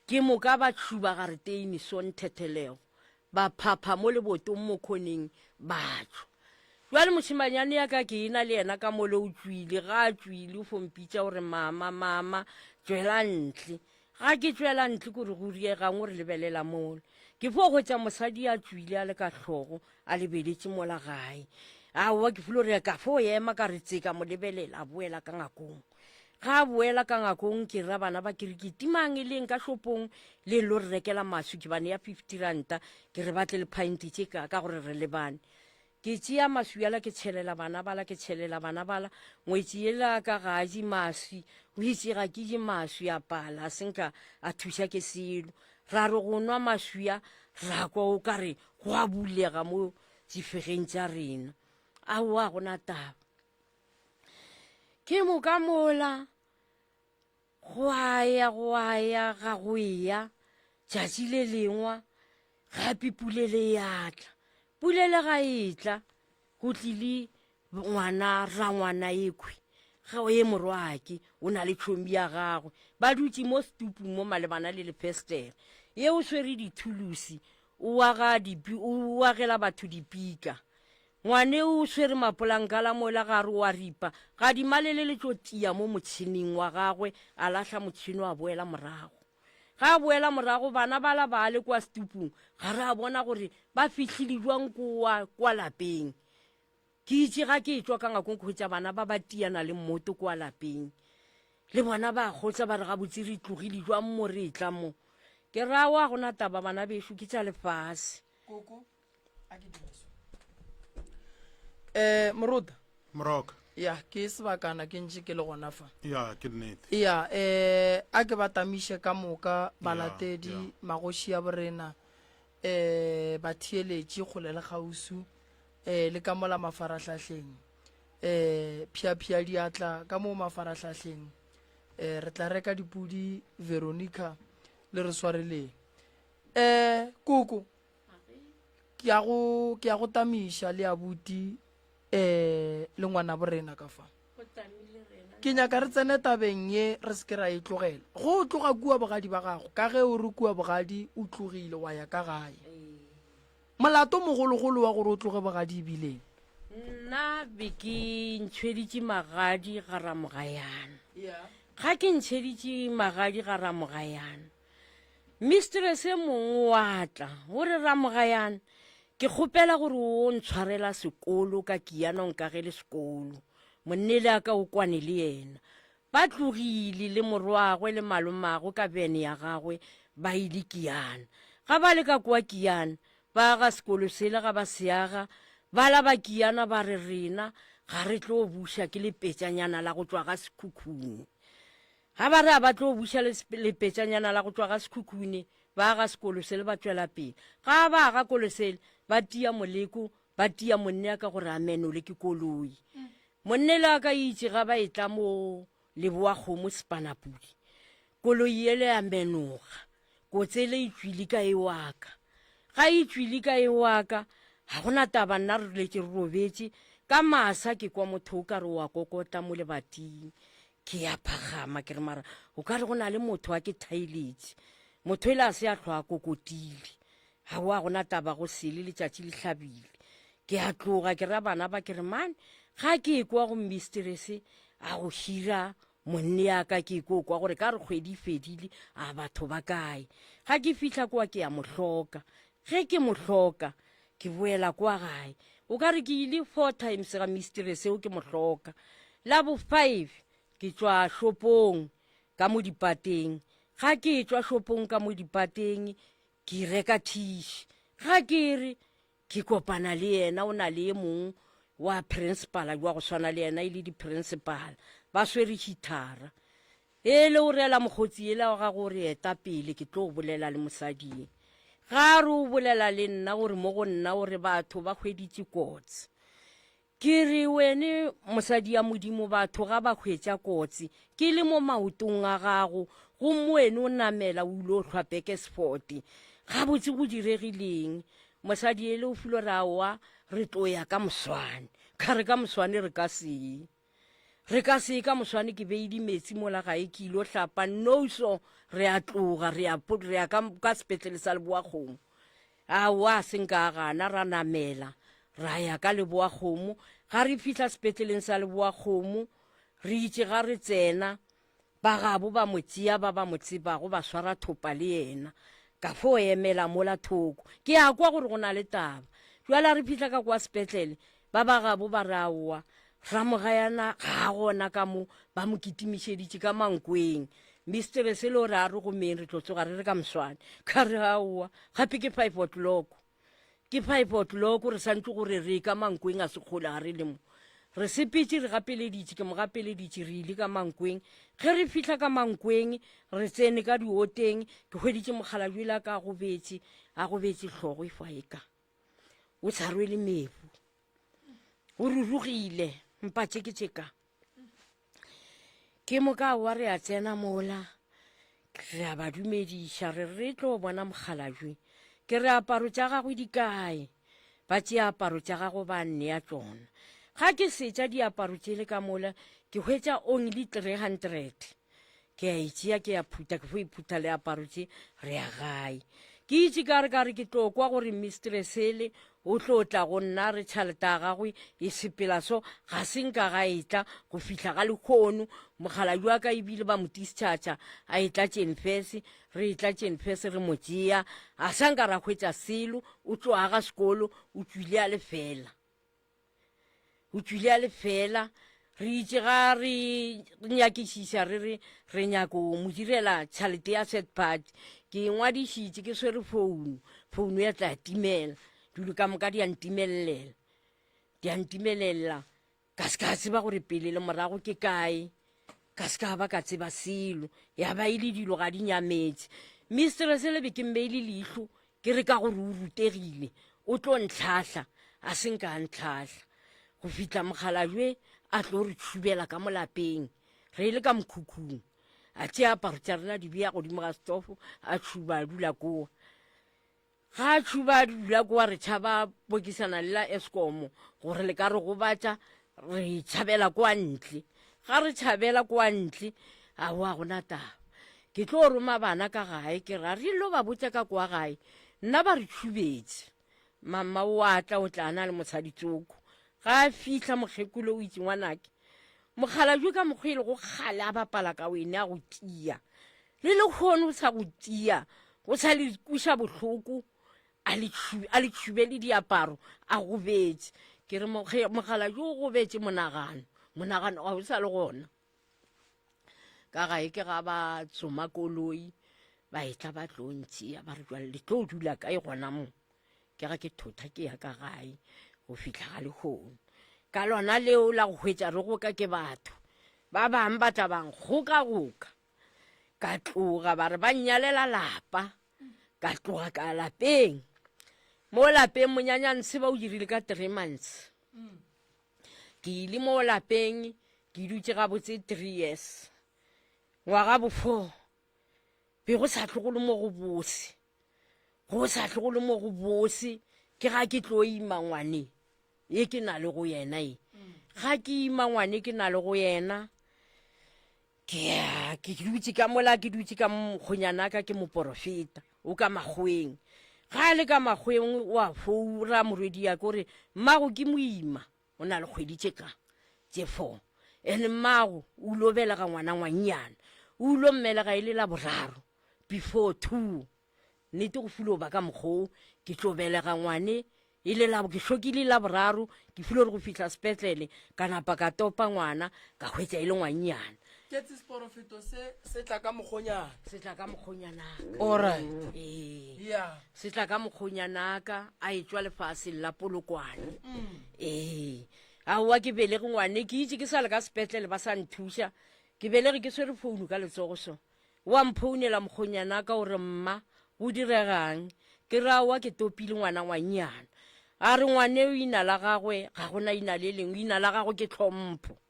Ke moka ba tšhuba gareteine sonthethelego, ba phapha mo lebotong mo khoneng, ba tšwa. Bjale mošemanyane ya ka ke e-na le yena ka mole o tšwile, ga a tšwile o fo mpitša o re mama, mama, tšwela ntle. Ga ke tšwela ntle ko re go riegang o re lebelela mole. Ke fo hwetša mosadi a tšwile a le ka hlogo a lebeletše mola gae. Aowa ke filo re ka fo ema ka re tse ka mo lebelela a boela ka ngakong. Ga a boela ka ngakong ke ra bana ba ke re ke timang e leng ka shopong le lo re rekela maswi ke ba nea 50 ranta ke re batle le pint tše ka ka gore re lebane. Ke tšea maswi ala ke tšhelela bana bala ke tšhelela bana bala ngwetši yela ka ga a je maswi o itše ga ke je maswi a pala a se nka a thuša ke selo. Ra re go nwa maswi a ra kwa o ka re go a bulega mo difegeng tša rena. Aowa ga gona taba. Ke moka mola go a ya go a ya ga go eya tšatši le lengwa gape pulele ya tla. Pulele ga e tla go tlile ngwana rangwana ekhwi ga e morwake o na le tšhomi ya gagwe ba dutše mo setupung mo malebana le lefestere ye o swere dithulusi o aga o agela batho dipika Ngwane o swere mapolanka la mola gare o a ripa, gadima le le le tlo tia mo motšhineng wa gagwe, a lahla motšhini a boela morago. Ge a boela morago bana bala ba le kwa setupung, ga re a bona gore ba fihlile jwang kowa kwa lapeng. Ke itše ga ke etšwa ka ngakong ke hwetša bana ba ba tiana le mmoto kwa lapeng. Le bona ba kgotsa ba re gabotse re tlogile jwang mo re etla mo. Ke re aowa ga gona taba bana bešo ke tša lefase. Koko, a ke dire so eh moruta moroka ya ke sebakana ke ntše ke le gona fa ya ke nnete ya eh a ke ba tamiše ka moka balatedi magoši ya borena eh batheeletši kgole le kgausu eh le ka mola mafarahlahleng eh phiaphia diatla ka mo mafarahlahleng eh re tla reka dipudi Veronica le re swareleng eh koko Ke a go, ke a go tamiša le abuti eh le ngwana borena ka fa. Ke nyaka re tsene tabeng ye re se ke ra e tlogela. Go o tloga kua bogadi ba gago, ka ge o re kua bogadi o tlogile wa ya ka gae. Molato mogologolo wa gore o tloge bogadi e bileng? Nna be ke ntšhweditše magadi ga Ramogayana. Ga ke ntšheditše magadi ga Ramogayana, Mistress e mongwe wa tla o re Ramogayana ke kgopela gore o ntshwarela sekolo ka kiana o nkagele sekolo monnele a ka o kwane le yena ba tlogile le morwagwe le malomagwe ka bene ya gagwe ba ile kiana ga ba le ka kwa kiana ba aga sekolo sele ga ba se aga bala ba kiana ba re rena ga re tlo buša ke lepetšanyana la go tšwa ga sekhukhune Ga ba re a ba tlo buša lepetšanyana la go tšwa ga Sekhukhune, ba aga sekolo sele ba tšwela pele. Ga ba aga kolo sele, ba tia moleko, ba tia monne a ka gore a menole ke koloi. Monne le a ka itše ga ba etla mo leboa kgomo sepanapudi, koloi yele ya menoga. Kotsele e tšwile ka e waka. Ga e tšwile ka e waka, ga gona taba nna re duletše re robetše. Ka masa ke kwa motho o ka re wa kokota mo lebating. Ke ya phagama ke re mara o ka re go na le motho a ke thailetše. Motho ele a se a hlwa a kokotile. Aowa gona taba go sele letšatši le hlabile. Ke a tloga ke ra bana ba ke re mane ga ke ekwa go mistress a go hira monne ya ka ke ko kwa gore ka re kgwedi e fedile a batho ba kae. Ga ke fihla kwa ke ya mo hloka. Ge ke mo hloka ke boela kwa gae. O ka re ke ile four times ga mistress eo ke mo hloka. La bo five ke tšwa shopong ka mo dipateng. Ga ke tšwa shopong ka mo dipateng Ke reka thiši. Ga ke re ke kopana le yena, o na le ye mong wa principala jwa go swana le yena e le di-principal, ba swere hithara. Ele o reela mokgotsi yela wa gago o re eta pele ke tlo bolela le mosadi ye. Ga a re o bolela le nna o re mo go nna o re batho ba hweditše kotsi. Ke re wene mosadi ya Modimo batho ga ba hwetša kotsi ke le mo maotong a gago gomme wene o namela o ile o hlwa Bekesfort. Gabotse go diregileng? Mosadi ele o filo re aowa re tlo ya ka moswane. Ka re ka moswane re ka se ye. Re ka se ye ka moswane ke beile metsi mola gae ke ilo hlapa no so re a tloga re ya re ya ka, ka sepetlele sa Leboakgomo. Aowa, a se nka a gana, ra namela ra ya ka Leboakgomo. Ga re fihla sepetleleng sa Leboakgomo, re itše ga re tsena, ba gabo ba mo tšea, ba ba mo tsebago ba swara thopa le yena. Ka fo emela mola thoko, ke a kwa gore go na le taba. Bjale a re fihla ka kwa sepetlele, ba ba gabo ba re aowa, Ramogayana ga a gona ka mo, ba mo kitimišeditše ka Mankweng. Mistress le o re a re gomeng re tlo tsoga re re ka moswane. Ka re aowa, gape ke five o'clock. Ke five o'clock re santse gore re ka Mankweng a se kgole ga re le mo. Re sepetše re gapeleditše, ke mo gapeleditše re ile ka Mankweng. Ge re fihla ka Mankweng re tsene ka dioteng, ke hweditše mokgalabje yola ka a gobetše, a gobetše hlogo e fa e ka. O sa rwele mebu. O rurugile mpa tše ke tše ka. Ke moka wa re a tsena mola re a ba dumediša re re tlo bona mokgalabje ke re aparo tša gagwe di kae ba tšea aparo tša gago ba nnea tšona ga ke setša diaparo tšele ka mola ke hwetša only 300 Ke a e tšea, ke a phutha, ke fo e phutha le aparo tše, re ya gae. Ke itše ka re ka re ke tlo kwa gore mistress ele o tlo tla go nna re tšhalete ya gagwe e sepela so, ga se nka ga e tla go fihla ga lehono. Mokgalabje wa ka ebile ba mo discharge a etla Tšenfese, re etla Tšenfese re mo tšea, a sa nka ra hwetša selo, o tlo aga sekolo, o tšwile a le fela. O tšwile a le fela. Re itše ga re nyakišiša re re re nyako mo direla tšhalete ya third party. Ke e ngwadišitše ke swere founu, founu ya tla timela. Dilo ka moka di a ntimelela, di a ntimelelela. Ka se ka tseba gore pele le morago ke kae. Ka se ka ba ka tseba selo. Ya ba e le dilo ga di nyametše. Mistress le be ke mmeile leihlo Ke re ka gore o rutegile, o tlo ntlhahla, a se nka a ntlhahla. Go fihla mokgalabje a tlo re tšhubela ka mo lapeng, re le ka mokhukhung. A tšea aparo tša rena di bea godimo ga setofo, a tšhuba a dula koa. Ga a tšhuba a dula koa re tšhaba pokisana le la Eskom gore le ka re gobatša, re tšhabela kwa ntle. Ga re tšhabela kwa ntle, aowa gona taba. Ke tlo roma bana ka gae, ke ra re lo ba botša ka kwa gae. Nna ba re tšhubetše. Mama o a tla o tla na le mosadi tsoko. Ga a fihla mokgekolo o itse ngwanake. Mokgalabje ka mokgwa e lego kgale a bapala ka wene a go tia. Le lehono o sa go tia, o sa le kweša bohloko, a le a le tšhube le diaparo a gobetše. Ke re mokgalabje o gobetše monagano, monagano ga o sa le gona. Ka gae ke ga ba tsoma koloi ba etla ba tlo ntšea ba re jwale le tlo dula kae gona mo. Ke ga ke thotha ke ya ka gae go fihla ga lehono. Ka lona leo la go hwetša re goka ke batho ba bang ba tla ba nkgokagoka. Ka tloga ba re ba nnyalela lapa, ka tloga ka lapeng. Mo lapeng monyanyantshe ba o dirile ka three months. Ke ile mo lapeng ke dutše gabotse three years, ngwaga bo four. Be go sa tlogolo mo go bose. Go sa tlogolo mo go bose ke ga ke tlo ima ngwane ye ke na le go yena e. Ga ke ima ngwane ke na le go yena ke ya ke dutše ka mola ke dutše ka mokgonyana ka ke moporofeta o ka makgoweng. Ga a le ka makgoweng o a foura morwedi ya ke o re mmago ke moima. O na le kgwedi tše ka tše four and mmago o lo belega ngwana ngwannyana o lo mmelega e le la boraro before two nnete go filo ba ka mokgoo ke tlo belega ngwane e le labo ke hlokile la boraro ke filo re go fihla sepetlele ka napa ka topa ngwana ka hwetša e le ngwannyana Ke seporofeto se se tla ka mokgonyana. Se tla ka mokgonyanaka. Alright. Ee. Yeah. Se tla ka mokgonyanaka a etšwa lefaseng la Polokwane. Mm. Ee. Aowa ke belege ngwane ke itse ke sa le ka sepetlele ba sa nthuša. Ke belege ke swere founu ka letsogo so. Wa mphounela mokgonyanaka o re mma go diregang? Ke re aowa ke topile ngwana ngwannyana. A re ngwaneo ina la gagwe ga gona ina le lengwe ina la gagwe ke tlhompho.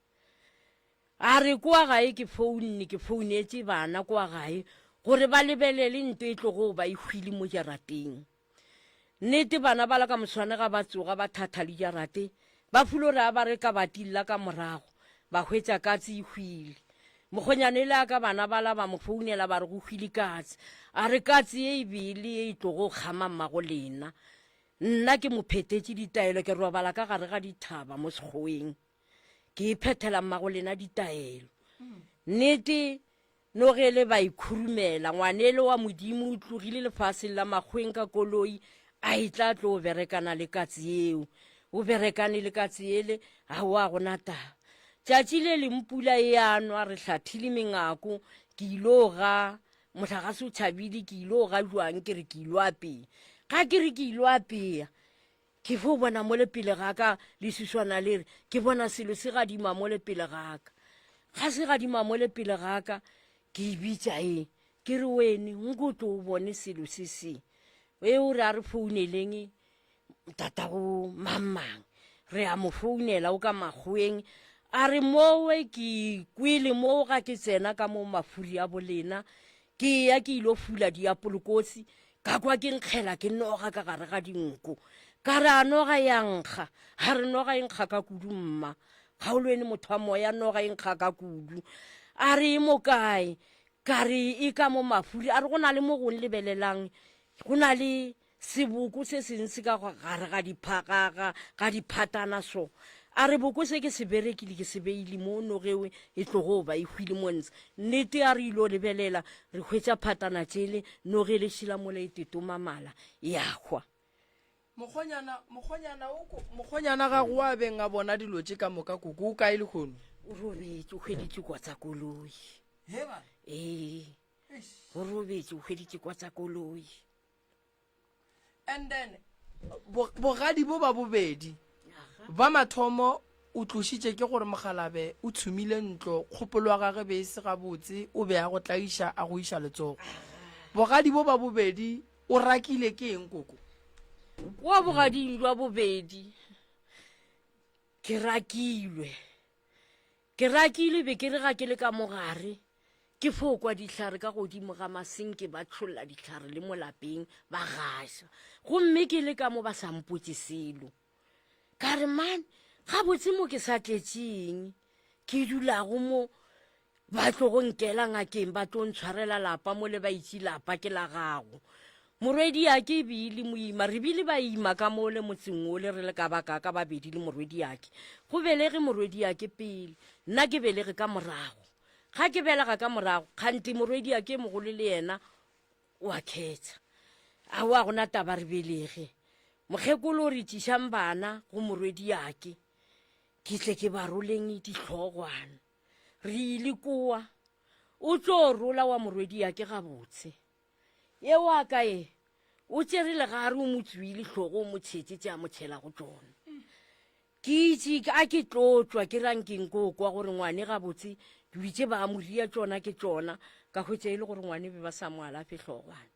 A re, Kua gae ke founne, ke founetše bana kua gae gore ba lebelele nto e tlogo ba e hwile mo jarateng. Nnete bana bala ka moswane ga ba tsoga ba thatha le jarate, ba fulo re a ba re ka bating la ka morago, ba hwetša katse e hwile. Mokgonyana e le a ka bana bala ba mo founela ba re go hwile katse. A re katse ye e be e le ye e tlogo kgama mmago lena. Nna ke mo phetetše ditaelo ke robala ka gare ga dithaba mo sekgoweng. Ke e phethela mmagolena ditaelo. Nnete, nogele ba e khurumela. Ngwanele wa Modimo o tlogile lefaseng la makgweng ka koloi, a e tla tlo berekana le katse yeo. O berekane le katse yele, aowa ga gona taba. Tšatši le leng pula e a nwa, re hlathile mengako, ke ilo ga, mohlagase o tšhabile, ke ilo ga jwang, ke re ke ilo apea. Ga ke re ke ilo apea, Ke fo bona mole pele ga ka leswiswana le re, ke bona selo se gadima mole pele ga ka. Ga se gadima mole pele ga ka, ke e bitša e, ke re wene nko tlo o bone selo se se. E o re a re founeleng tatago mang mang. Re a mo founela o ka makgoweng, a re mowe ke kwele mo ga ke tsena ka mo mafuri a bolena, Ke ya ke ilo fula diapolokosi, ka kwa ke nkgela ke noga ka gare ga dinko. Ka re a noga ya nkga, a re noga e nkga ka kudu mma. Kgaolweni motho wa moya noga e nkga ka kudu. A re e mo kae? Ka re e ka mo mafuri. A re go na le mo gong lebelelang, go na le Seboko se seng se ka gare ga dipha, ga diphatana so. A re boko se ke se berekile ke se beile mo nogewe e tlogo ba e hwile mo ntshe. Nnete a re ilo lebelela re hwetša phatana tšele noge le šila mola e tetoma mala ya hwa. Mokgonyana, mokgonyana o ko, mokgonyana gago wa beng a bona dilo tše ka moka koko o kae lehono? O robetše o hweditše kwa tsa koloi. He bana? Ee. O robetše o hweditše kwa tsa koloi. And then bogadi bo ba bobedi ba mathomo o tlošitše ke gore mogalabe o tshumile ntlo kgopolo ya gage be e se gabotse o be a go tlaiša a go iša letsogo bogadi bo ba bobedi o rakile ke eng koko wa bogading jwa bobedi ke rakilwe Ke rakilwe be ke re ga ke le ka mogare ke fo kwa dihlare ka godimo ga masenke ba tšholla dihlare le mo lapeng ba gaša gomme ke le ka mo ba sa mpotše selo. Ka re man gabotse mo ke sa tletšeng ke dulago mo ba tlogo nkela ngakeng ba tlo ntshwarela lapa mo le ba itše lapa ke la gago. Morwediake e be e le moima. Re bile ba ima ka mole motseng wole re le ka ba ka ka babedi le morwediake. Go belege morwediake pele, nna ke belege ka morago. Ga ke belega ka morago, kgante morwediake e mogolo le yena o a khetha. Aowa gona taba re belege. Mokgekolo o re tšišang bana go morwediake, ke tle ke ba roleng dihlogwana. Re ile kowa, o tlo rola wa morwediake gabotse. Ye wa ka ye, o tšere legare o mo tsuile hlogo o mo tšhetše tše a mo tšhelago tšona. Ke itše a ke tlo tšwa ke rankeng ko kwa gore ngwane gabotse dilo tše ba mo ria tšona ke tšona, ka hwetša e le gore ngwane be ba sa mo alafe hlogwana.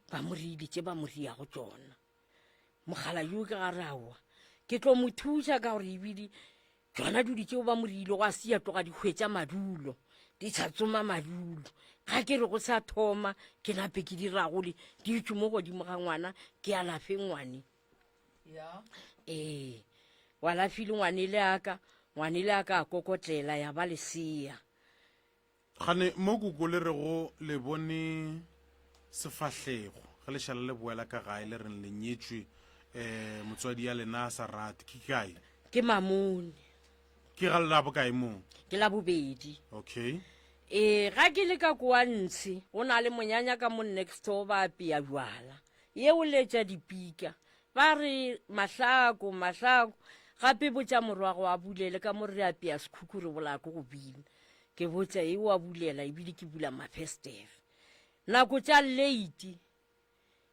Ba mo riile tše ba mo riago tšona. Mogala yo ke ga re aowa ke tlo mo thuša ka gore ebile tšona dilo tšeo ba mo riilego a se ya tloga di hwetša madulo. Di sa tsoma madulo. Ga ke re go sa thoma, ke nape ke di ragole, di tšwe mo godimo ga ngwana, ke alafe ngwane. Ya. Ee, wa lafile ngwanele aka, ngwanele aka a kokotlela ya ba lesea. Gane mo koko le rego le bone sefahlego ge le šala le boela ka gae le reng le nyetšwe um motswadi ya lena a sa rate ke kae? Ke Mamone. Ke ga la bokae moo? Ke la bobedi. Okay. Ee, ga ke le ka koa ntshe go na le monyanya ka mo next door ba apea bjala ye o letša dipika ba re mahlako mahlako gape botša morwago a bulele ka mo re apea sekhukhu re bolaya ke go bina Ke botša e wa bulela ebile ke bula mafestere. Nako tša late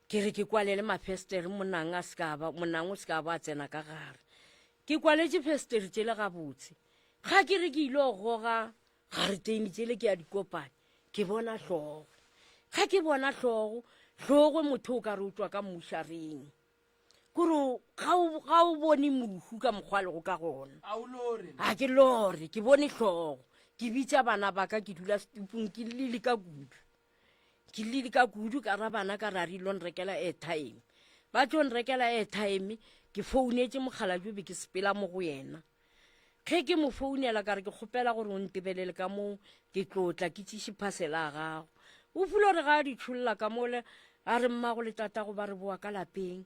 ke re ke kwalele mafestere monang a se ba monang o se ka ba tsena ka gare. Ke kwaletše festere tšele gabotse. Ga ke re ke ile go goga gareteine tšele ke ya dikopane ke bona hlogo. Ga ke bona hlogo, hlogo motho o ka re o tšwa ka mmušareng. Kore ga o, ga o bone mohu ka mokgwa a lego ka gona. A o lore? A ke lore, ke bone hlogo. Ke bitša bana ba ka, ke dula setupung, ke llile ka kudu. Ke llile ka kudu, ka ra bana ka ra re ilo nrekela airtime. Ba tlo nrekela airtime, ke founetše mokgalabje be ke sepela mo go yena. Ge ke mo founela ka re ke kgopela gore o ntebelele ka moo ke tlo tla ke tšiše phasela ya gago. O filo re ga a di tšholla ka mole a re mmago le tatago ba re boa ka lapeng.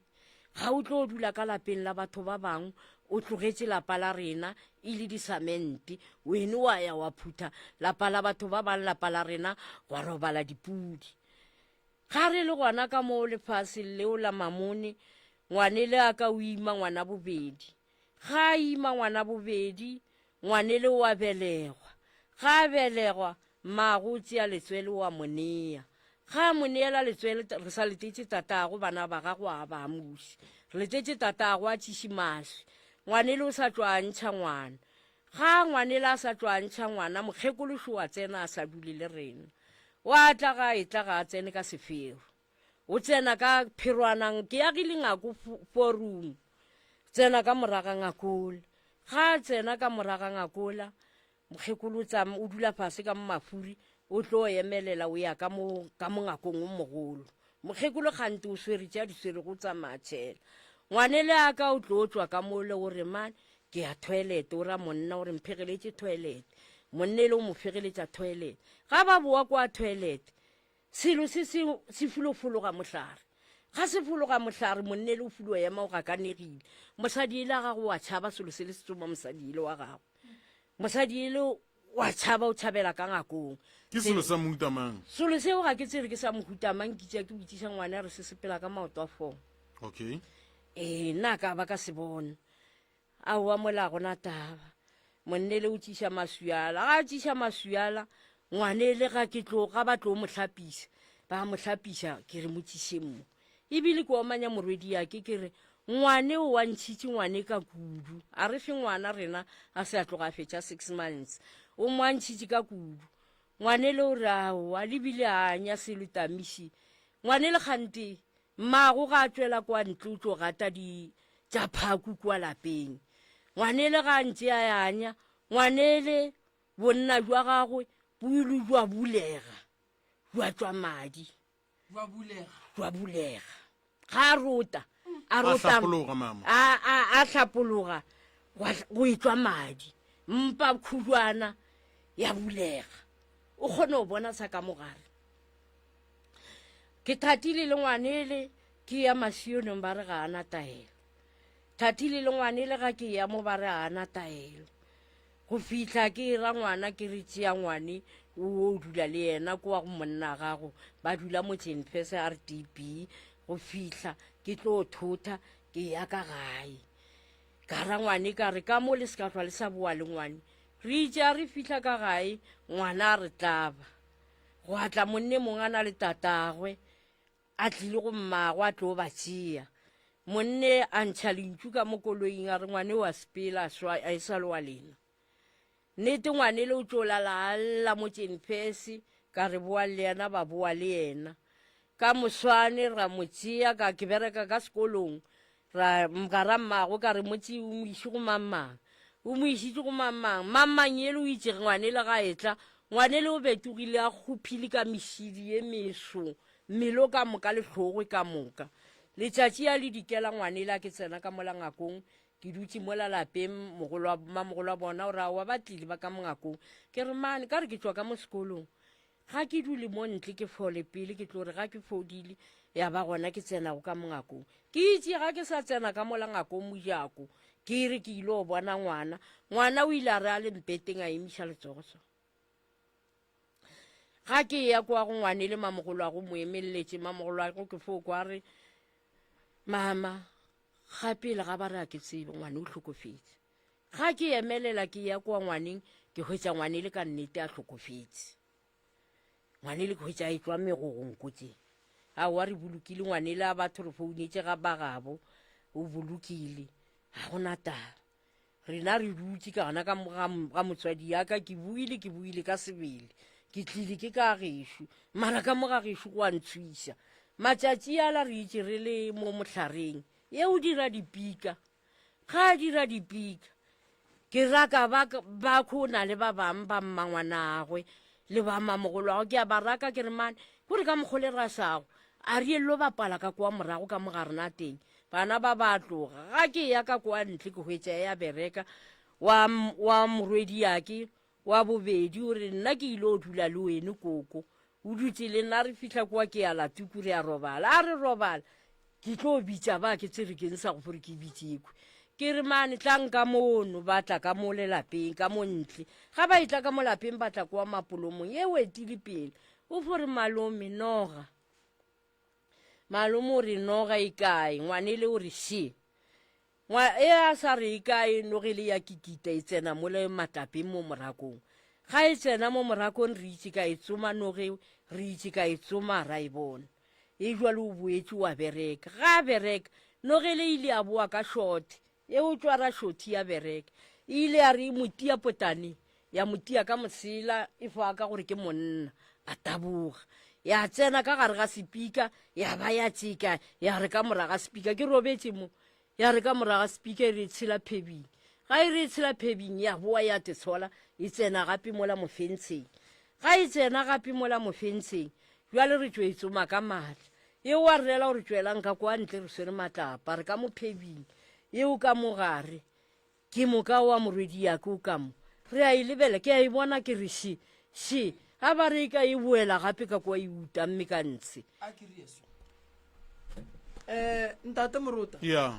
Ga o tlo dula ka lapeng la batho ba bangwe o tlogetše lapa la rena e le disamente wene wa ya wa phutha lapa la batho ba bang lapa la rena gwa robala dipudi. Ga re le gona ka moo lefaseng leo la mamone ngwanele a ka o ima ngwana bobedi. Ga a ima ngwana bobedi, ngwanele o a belegwa. Ga a belegwa, mmago o tšea letswele o a mo nea. Ga a mo neela letswele, re sa letetše tatago, bana ba gago a ba amuše. Re letetše tatago a tšiše maswi. Ngwanele o sa tšwa a ntšha ngwana. Ga ngwanele a sa tšwa a ntšha ngwana, mokgekološo wa tsena a sa dule le rena. Wa tla ga a etla ga a tsene ka sefero. O tsena ka pherwanang, ke agile ngako forum. Tsena ka moraga ngakola. Ga a tsena ka moraga ngakola, mokgekolo o tsam o dula fase ka mo mafuri, o tlo emelela o ya ka mo ka mo ngakong o mogolo. Mokgekolo kgante o swere tše a di swerego o tsamaya tšhela. Ngwanele a ka o tlo tšwa ka mole o re man ke ya toilet o ra monna o re mphegeletše toilet. Monna ele o mo fegeletša toilet. Ga ba boa kwa toilet Selo se se se filo fologa mohlare. Ga se fologa mohlare, monnele o filo ema o gakanegile. Mosadi ele a gago wa tšhaba selo se le se tsoma mosadi ele wa gago. Mosadi ele wa tšhaba o tšhabela ka ngakong. Ke selo sa mohuta mang? Selo seo ga ke tsere ke sa mohuta mang, ke tšea ke botšiša ngwana re se sepela ka maoto a fong. Okay. Ee, nna ka ba ka se bona. Aowa mola ga gona taba. Monnele o tšiša maswiala. Ga a tšiša maswiala, ngwanele ga ke tlo, ga ba tlo mo hlapisa, ba mo hlapiša ke re mo tšišeng mo. Ebile ke omanya morwediake ke re, ngwane o wa ntšhitše ngwane ka kudu. A re fe ngwana rena a se a tloga a fetša six months. O mo a ntšhitše ka kudu. Ngwanele o re aowa le bile a anya selo tamiši. Ngwanele kgante Mmago ga a tšwela kwa ntle o tlo gata di tša phaku kua lapeng. Ngwanele ga a ntše a anya, ngwanele bonna jwa gagwe bo ile jwa bulega, jwa tšwa madi. Jwa bulega. Jwa bulega. Ga a rota, a A rota. hlapologa, mama. A, a, a hlapologa, gwa, go etšwa madi. Mpa khudwana ya bulega. O kgone go bona sa ka mogare. Ke thatile le ngwanele ke ya masionong ba re ga ana taelo. Thatile le ngwanele ga ke ya mo ba re ga ana taelo. Go fihla ke ra ngwana ke re tšea ngwane o o dula le yena kwa go monna gago ba dula motseng fese RDB go fihla ke tlo thotha ke ya ka gae. Ka ra ngwane ka re ka mo le se ka hlwa le sa boa le ngwane. Re itše a re fihla ka gae ngwana a re tlaba. Gwa tla monne mongwe a na le tatagwe, a tlile go mmagwe a tlo ba tšea. Monne a ntšha lentšu ka mo koloing a re ngwane o a sepela a swa a e sa le wa lena. Nnete ngwane le o tšo lala a lla mo tšenfese ka re boa le yena ba boa le yena. Ka moswane ra mo tšea ka ke bereka ka sekolong Ra ka ra mmago ka re mo tšee o mo iše go mang mang. O mo išitše go mang mang. Mang mang yele o itše ngwanele ga etla Ngwanele o betogile a kgophile ka mešidi ye meso, mmele o ka moka le hlogo e ka moka. Letšatši ya le dikela ngwanele a ke tsena ka mola ngakong, ke dutše mola lapeng, mogolo wa, mamogolo wa bona o re aowa ba tlile ba ka mongakong. Ke re mane, ka re ke tšwa ka mo sekolong. Ga ke dule mo ntle ke fole pele ke tlo re ga ke fodile ya ba gona ke tsenago ka mongakong. Ke itše ga ke sa tsena ka mola ngakong mojako ke re ke ile go bona ngwana. Ngwana o ile a re a le mpeteng a emiša letsogo so. Ga ke eya kwa go ngwane le mamogolo mo emelletše, mamogolo ke fo kwa re mama ga pele ga ba re a ke tsebe ngwane o hlokofetše. Ga ke emelela ke ya kwa ngwaneng ke hwetša ngwane le ka nnete a hlokofetše. Ngwane le ke hwetša a etšwa megogong kotse. Aowa re bolokile ngwane le a batho re founetše ga ba gabo o bolokile ga gona taba. Rena re dutše ka gona ka ga motswadi ya ka ke buile ke buile ka sebele ke tlile ke ka gešo mara ka mo ga gešo go a ntshwiša. Matšatši ala re itše re le mo mohlareng ye o dira dipika Ga a dira dipika, ke raka ba, ba kho na le ba bang ba mmangwanagwe le ba mamogolwago, ke a ba raka ke re mane, kore ka mokgo le rasago, a re lo bapala ka kwa morago ka mo ga rena teng. Bana ba ba tloga. Ga ke ya ka kwa ntle ke hwetša ya bereka wa, wa morwediake Wa bobedi o re, Nna ke ile o dula le wene koko. O dutše le nna re fihla kua ke ala tuku re a robala. A re robala, ke tlo bitša ba ke tsere keng sa go fore ke bitše kwe. Ke re mane tlang ka mono, ba tla ka mo lelapeng, ka mo ntle. Ga ba etla ka mo lapeng ba tla kwa mapolomong, e o etile pele. O fore malome, noga. Malome o re noga e kae, ngwanele o re she. Ngwa e a sa re e kae noge le ya kikita e tsena mola matlapeng mo morakong. Ga e tsena mo morakong re itše ka e tsoma noge re itše ka e tsoma ra e bona. E jwale o boetše wa bereka. Ga a bereka noge le ile a boa ka shot e o tšwara shothi ya bereka. E ile ya re e mo tia potane ya mo tia ka mosela e fo aka gore ke monna a taboga ya tsena ka gare ga sepika ya ba ya tšeka ya re ka moraga sepika ke robetše mo Ya re ka moraga speaker e re tshela phebing. Ga e re tshela phebing ya boa ya tetshola e tsena gape mola mofentsheng. Ga e tsena gape mola mofentsheng, bjale re tšo e tsoma ka maatla. Eo a re rela gore tšwelang ka kwa ntle re swere matlapa, re ka mo phebing. Eo ka mo gare. Ke moka wa morwediake o ka mo. Re a e lebela, ke a e bona ke re še, še. A ba re e ka e boela gape ka kwa e utamme ka ntshe. A ke re so. Eh, ntate Morota. Ya.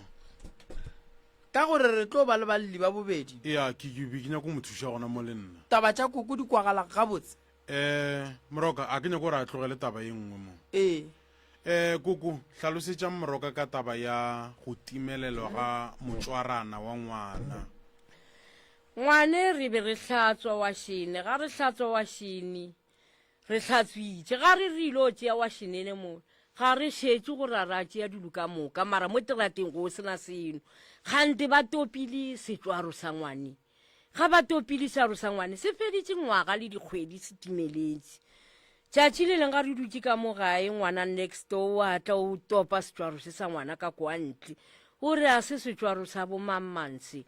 Ka gore re tlo ba le balli ba bobedi. Ya, ke ke be ke nyako mo thuša gona mo le nna. Taba tša koko di kwagala gabotse. Eh, Moroka, a ke nyako gore a tlogele taba ye nngwe mo. Ee. Eh, koko, hlalosetša Moroka ka taba ya go timelelwa ga motšwarana wa ngwana. Ngwane re be re hlatswa wašene, ga re hlatswa wašene, re hlatswitše, ga re re ile tšea wašenene mo, ga re šetše gore a ra tšea dilo ka moka, mara mo terateng go sena seno. Kgante ba topile setšwaro sa ngwane. Ga ba topile searo sa ngwane se feditše ngwaga le dikgwedi se timeletše. Tšatši le leng ga re dutše ka mo gae ngwana next door wa tla o topa setšwaro se sa ngwana ka kwa ntle. O re a se setšwaro sa bo mang se.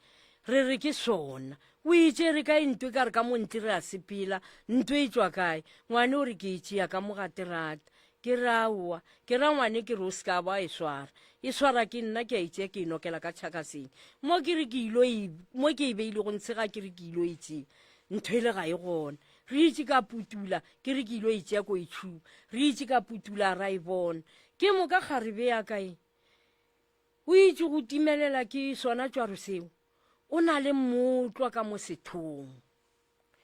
Re re ke sona. O itše re kae ntwe ka re ka mo ntle re a sepela ntwe e tšwa kae. Ngwane o re ke e tšea ka mo ga terata. Ke re aowa, ke ra ngwane ke re o se ka ba e swara. E swara ke nna ke a e tšea ke e nokela ka tšhakaseng. Mo ke re ke ilo e, mo ke e beilego ntshe ga ke re ke ilo e tšea. Ntho ele ga e gona. Re itše ka putula, ke re ke ilo e tšea ko e tšhuba. Re itše ka putula ra e bona. Ke moka kgarebe ya ka e, o itše go timelela ke sona tšwaro seo. O na le mmotlwa ka mo sethong.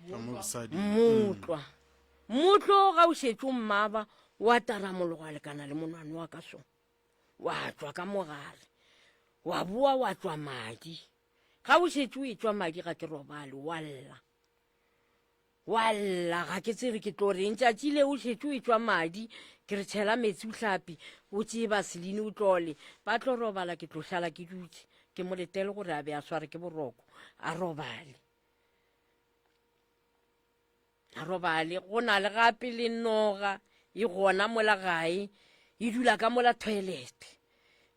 Mmotlwa. Mmotlo ga o šetše o mmaba wa taramologo a lekana le monwane wa ka so. Wa tšwa ka mogare. Wa boa wa tšwa madi. Ga o šetše o etšwa madi ga ke robale wa lla. Wa lla ga ke tsebe ke tlo reng tšatši le o šetše o etšwa madi ke re tšhela metsi o hlapi o tšee baseline o tlole ba tlo robala ke tlo šala ke dutše ke mo letele gore a be a sware ke boroko a robale. A robale go na le gape le noga e gona mola gae e dula ka mola toilet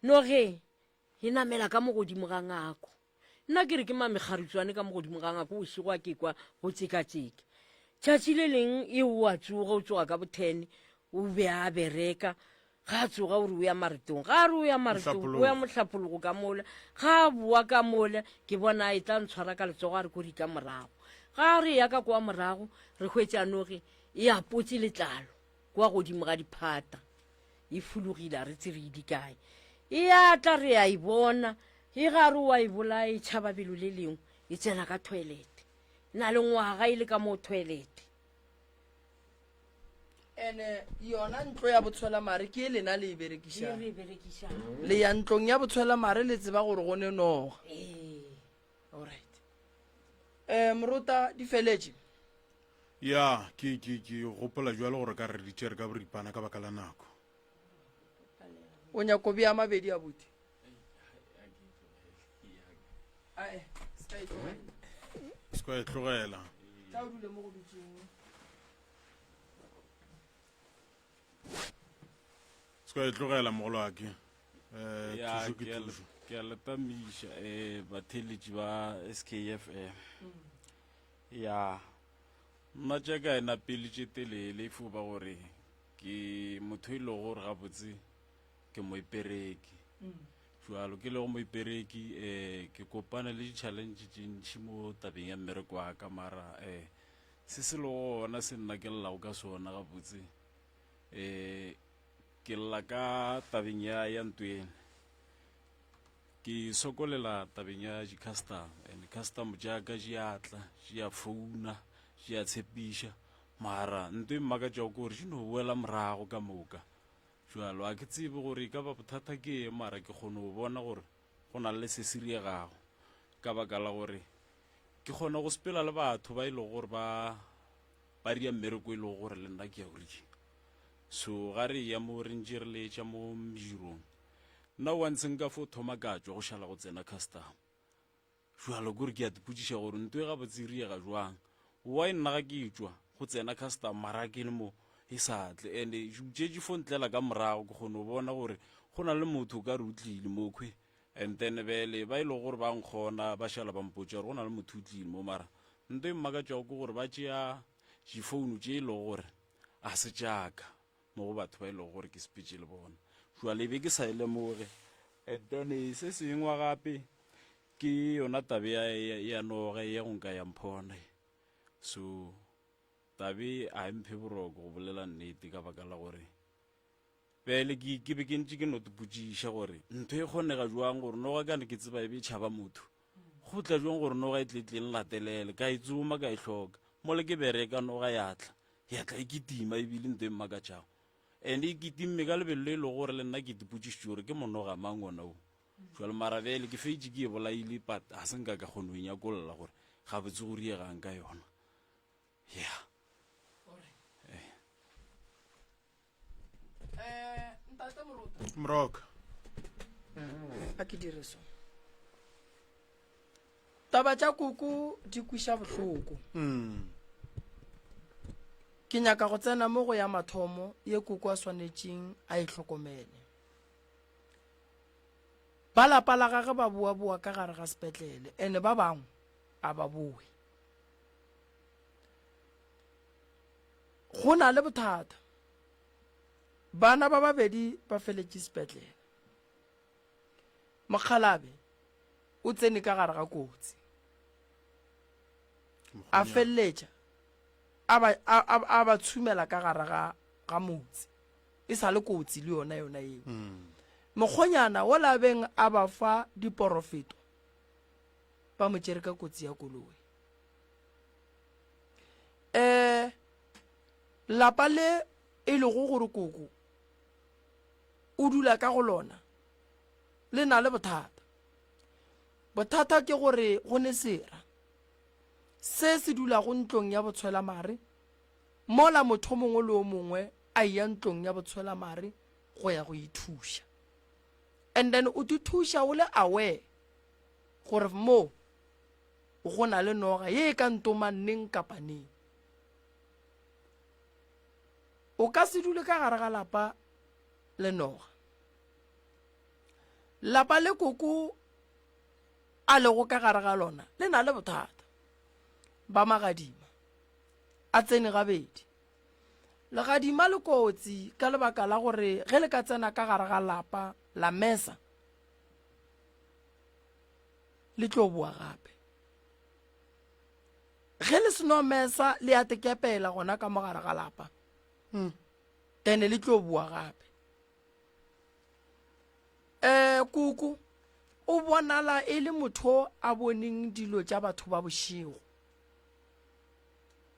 noge e namela ka mo godimo ga ngako nna ke re ke mamekgaritswane ka mo godimo ga ngako bošego a ke kwa go tsekatšeka. Tšatši le leng e o a tsoga, o tsoga ka bo-ten, o be a bereka. Ga a tsoga o re o ya maretong. Ga a re o ya maretong, o ya mohlapologo ka mola. Ga a boa ka mola, ke bona a etla ntshwara ka letsogo a re ko ka morago. Ga a re ya ka kwa morago, re hwetša noge e apotše letlalo kwa godimo ga diphata. E fologile, a re tsebe e di kae. E a tla re a e bona, e ga re o a e bolaya e tšhaba belo le lengwe, e tsena ka toilet. Na le ngwaga e le ka moo toilet. Ene yona ntlo ya botshwelamare ke e lena le e berekišang. Re e berekišang. Le ya ntlong ya botshwelamare le tseba gore go ne noga. Ee. Alright. Eh morota di feletše. Ya, ke ke ke gopola jwalo gore ka re di tšere ka boripana ka baka la nako. O nyako bea mabedi a buti. Ae, se ka e tlogela. Se ka e tlogela. Tla o dule mo go dutšeng. Se ka e tlogela mogolo wa ke. Eh, Ya, thušo ke ke a le- thušo. ke a le tamiša um batheeletši ba skfm ya nna tša ka ena pele tše telele e fo ba gore ke motho e lego gore gabotse ke moipereki jalo ke lego moipereki um ke kopane le di-challenge tše ntšhi mo tabeng ya mmereko wa ka mara um Se se lego gona se nna ke llago ka sona gabotse, um ke lla ka tabeng ya ya ntweng. Ke sokolela tabeng ya di-custom and custom tša ka di a tla, di a founa, di a tshepiša, mara nto e mmakatšago ke gore di no boela morago ka moka. Bjalo ga ke tsebe gore e ka ba bothata ke eng, mara ke kgone go bona gore go na le se se riegago ka baka la gore ke kgona go sepela le batho ba e lego gore ba ba ria mmereko e lego gore le nna ke ya o ria. So ga re eya mo re ntše re letša mo medirong, nna once nka fo thoma ka tšwa go šala go tsena custom. Jwalo kore ke a tipotšiša gore nto e gabotse e riega jwang. Why nna ga ke tšwa go tsena custom mara ke le mo e sa tle and tše di fo ntlela ka morago ke kgone go bona gore go na le motho o ka re o tlile mokhwe and then bele ba e lego gore ba nkgona ba šala ba mpotša gore go na le motho o tlile mo mara nto e mmakatšago ke gore ba tšea difounu tše e lego gore a se tšaka mo go batho ba e lego gore ke sepetše le bona jwale e be ke sa e lemoge and then se sengwe gape ke yona tabe ya, ya, ya noge ye go nka ya mphona so tabe a e mphe boroko go bolela nnete ka baka la gore bjale ke ke be ke ntše ke no tipotšiša gore ntho e kgonega jwang gore noga kane ke tseba e be e tšhaba motho go tla jwang gore noga e tle tleng latelele ka e tsoma ka e hloka mole ke bereka noga ya tla ya tla e kitima ebile nto e mmakatšago and e kitimme ka lebelo le e lego gore le nna ke tipotšišitše gore ke monoga mang ona o jale mara bjale ke feitše ke e bolaile but ga se nka ka kgone go inyakolla gore gabotse go riegang ka yona ya Eh, ntate Moruta. Mroka. A ke dire so. Taba tša koko di kwiša bohloko. Mm. Ke nyaka go tsena mo go ya mathomo ye koko a swanetšeng a e hlokomele. Ba lapa la gage ba boa-boa ka gare ga sepetlele ene ba bangwe a ba boe. Go na le bothata. Bana ba babedi ba feletše sepetlele. Mokgalabe o tsene ka gare ga kotsi. A feleletša a ba, a, a, a ba tshumela ka gare ga, ga motse. E sa le kotsi le yona yona eo. Mokgonyana wola beng a ba fa diporofeto ba mo tšere ka kotsi ya koloi. Um lapa le e lego gore koko o dula ka go lona le na le bothata. Bothata ke gore go ne sera se se dulago ntlong ya botshwelamare mola motho mongwe le o mongwe a eya ntlong ya botshwelamare go ya go ithuša. And then o tithuša o le aware gore mo go na le noga ye e ka ntomang neng kapa neng. O ka se dule ka gare ga lapa le noga. Lapa le koko a lego ka gare ga lona le na le bothata. Ba magadima. A tsene gabedi. Legadima le kotsi ka lebaka la gore ge le ka tsena ka gare ga lapa la mesa, le tlo boa gape. Ge le seno mesa le ya tekepela gona ka mo gare ga lapa, hmm. then le tlo boa gape. Um koko o bonala e le motho a boneng dilo tša batho ba bošego.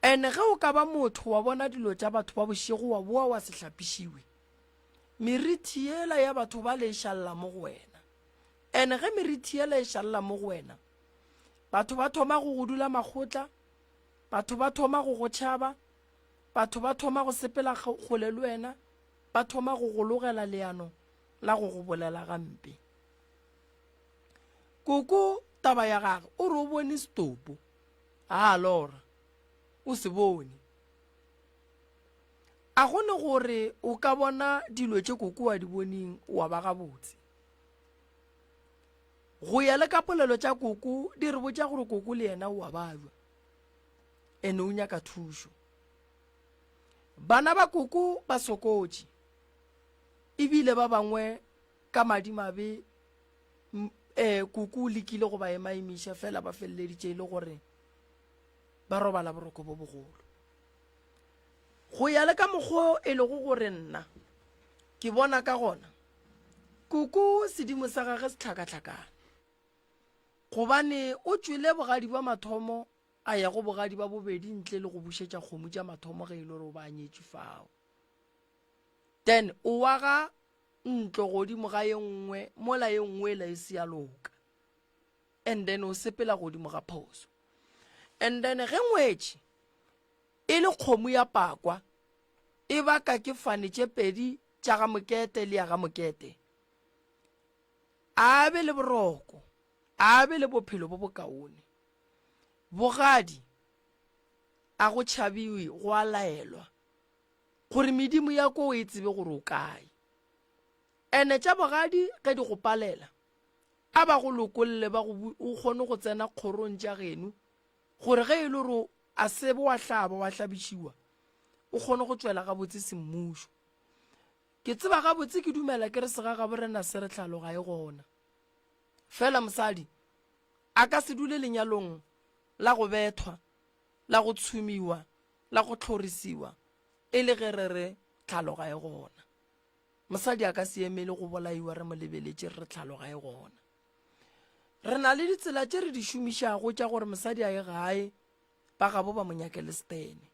Ene ge o ka ba motho wa bona dilo tša batho ba bošego wa boa wa se hlapišiwe, merithi yela ya batho bale e šalela mo go wena. Ene ge merithi yela e šalela mo go wena, batho ba thoma go go dula makgotla, batho ba thoma go go tšhaba, batho ba thoma go sepela kgole le wena, ba thoma go go logela leano la go go bolela gampe. Koko taba ya gage o re o bone setopo. A lora, o se bone. A go ne gore o ka bona dilo tše koko wa di boneng wa ba gabotse. Go ya le ka polelo tša koko di re botša gore koko le yena o a babja ene o nyaka thušo. Bana ba koko ba sokotše ebile ba bangwe ka madimabe eh, koko o lekile go ba emaemiša fela ba feleleditše e le gore ba robala boroko bo bogolo. Go ya le ka mokgwa e lego gore nna ke bona ka gona, koko sedimo sa gage se hlakahlakane gobane o tšwele bogadi bja mathomo a ya go bogadi ba bobedi ntle le go bušetša kgomo tša mathomo ge e le gore o ba a nyetšwe fao. Then o wa ga ntlo godimo ga ye nngwe mola ye nngwe ela e se ya loka and then o sepela godimo ga phoso and then ge ngwetši e le kgomo ya pakwa e baka ke fane tše pedi tša ga mokete le ya ga mokete a be le boroko a be le bophelo bo bokaone bogadi a go tšhabiwe go a laelwa gore medimo ya koo e tsebe gore o kae. Ene tša bogadi ge di go palela, a ba go lokolle ba go o kgone go tsena kgorong tša geno, gore ge e le gore a sebe wa hlaba wa hlabišiwa, o kgone go tšwela gabotse semmušo. Ke tseba gabotse ke dumela ke re segagaborena se re tlhalo ga e gona. Fela mosadi a ka se dule lenyalong la go bethwa, la go tshumiwa, la go hlorisiwa e le ge re re tlhalo ga e gona. Mosadi a ka se emele go bolaiwa re mo lebeletše re re tlhalo ga e gona. Re na le ditsela tše re di šomišago tša gore mosadi a ye gae ba gabo ba mo nyakele setene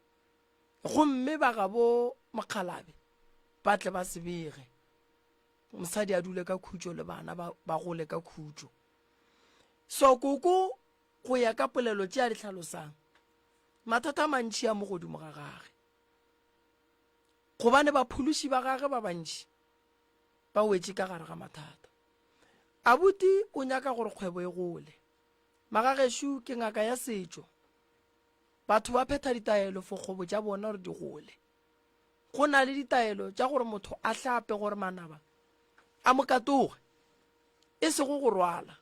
gomme ba gabo mokgalabe ba tle ba se bege mosadi a dule ka khutšo le bana ba, ba gole ka khutšo. So koko go ya ka polelo tše a di hlalosang Mathata a mantši a mo godimo ga gage, gobane baphološi ba gage ba bantši ba wetše ka gare ga mathata. Abuti o nyaka gore kgwebo e gole. Magagešo ke ngaka ya setšo. Batho ba phetha ditaelo for kgwebo tša bona gore di gole. Go na le ditaelo tša gore motho a hlape gore manaba a mo katoge, e sego go rwala.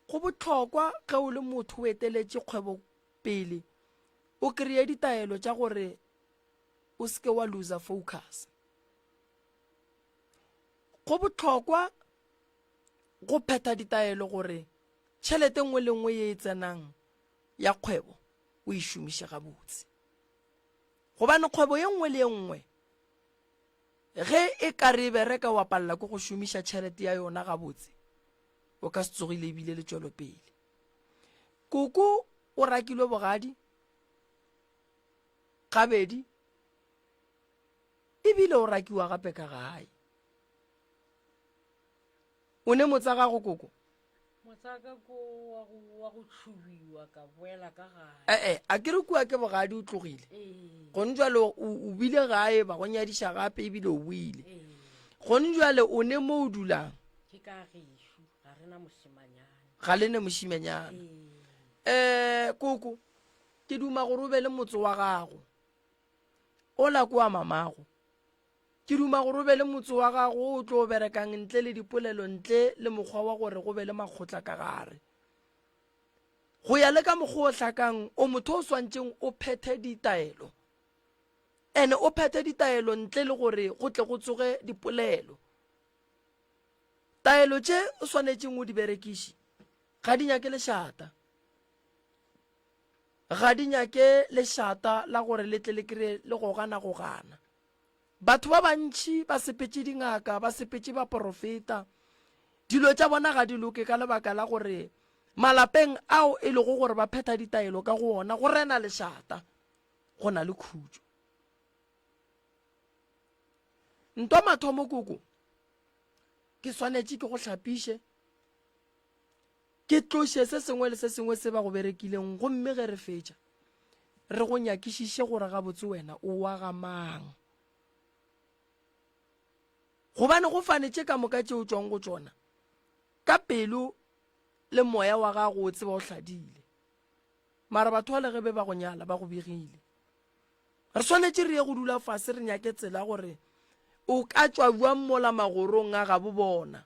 Go bohlokwa ge o le motho o eteletše kgwebo pele o kreye ditaelo tša gore o se ke wa loser focus. Go bohlokwa go phetha ditaelo gore tšhelete nngwe le nngwe ye e tsenang ya kgwebo o e šomiše gabotse. Gobane kgwebo ye nngwe le ye nngwe ge e ka re e bereka wa palela ke go šomiša tšhelete ya yona gabotse, o ka se tsogile ebile le tšwelopele. Koko o rakilwe bogadi gabedi ebile o rakiwa gape ka gae. O ne motsa gago koko? Motsaka ko wa go wa go tšhubiwa ka boela ka gae. Eh eh, a ke re kua ke bogadi o tlogile. Ee. Gone jwale o o bile gae ba go nyadiša gape ebile o boile. Ee. Gone jwale o ne mo o dulang. Ke ka gešo ga re na mošemanyana. Ga le ne mošimenyana. Ee. Eh koko, ke duma gore o be le motse wa gago. Ola kwa mamago. Ke duma gore o be le motse wa gago wo o tlo berekang ntle le dipolelo ntle le mokgwa wa gore go be le makgotla ka gare. Go ya le ka mokgwa o hlakang, o motho o swantšeng o phethe ditaelo. Ene o phethe ditaelo ntle le gore go tle go tsoge dipolelo. Taelo tše o swanetšeng o di berekiše ga di nyake lešata. Ga di nyake lešata la gore le tle le kry-e le gogana-gogana. Batho ba bantši ba sepetše dingaka, ba sepetše baporofeta. Dilo tša bona ga di loke ka lebaka la gore malapeng ao e lego gore ba phetha ditaelo ka go ona go rena lešata, go na le khutšo. Ntwa mathomo koko, ke swanetše ke go hlapiše, ke tloše se sengwe le se sengwe se ba go berekileng gomme ge re fetša re go nyakišiše gore gabotse wena o wa ga mang. Gobane go fane tše ka moka tše o tšwang go tšona, ka pelo le moya wa gago o tseba o hladile. Mara batho bale ge be ba go nyala ba go begile. Re swanetše re ye go dula fase re nyake tsela gore o ka tšwa bjang mola magorong a gabo bona.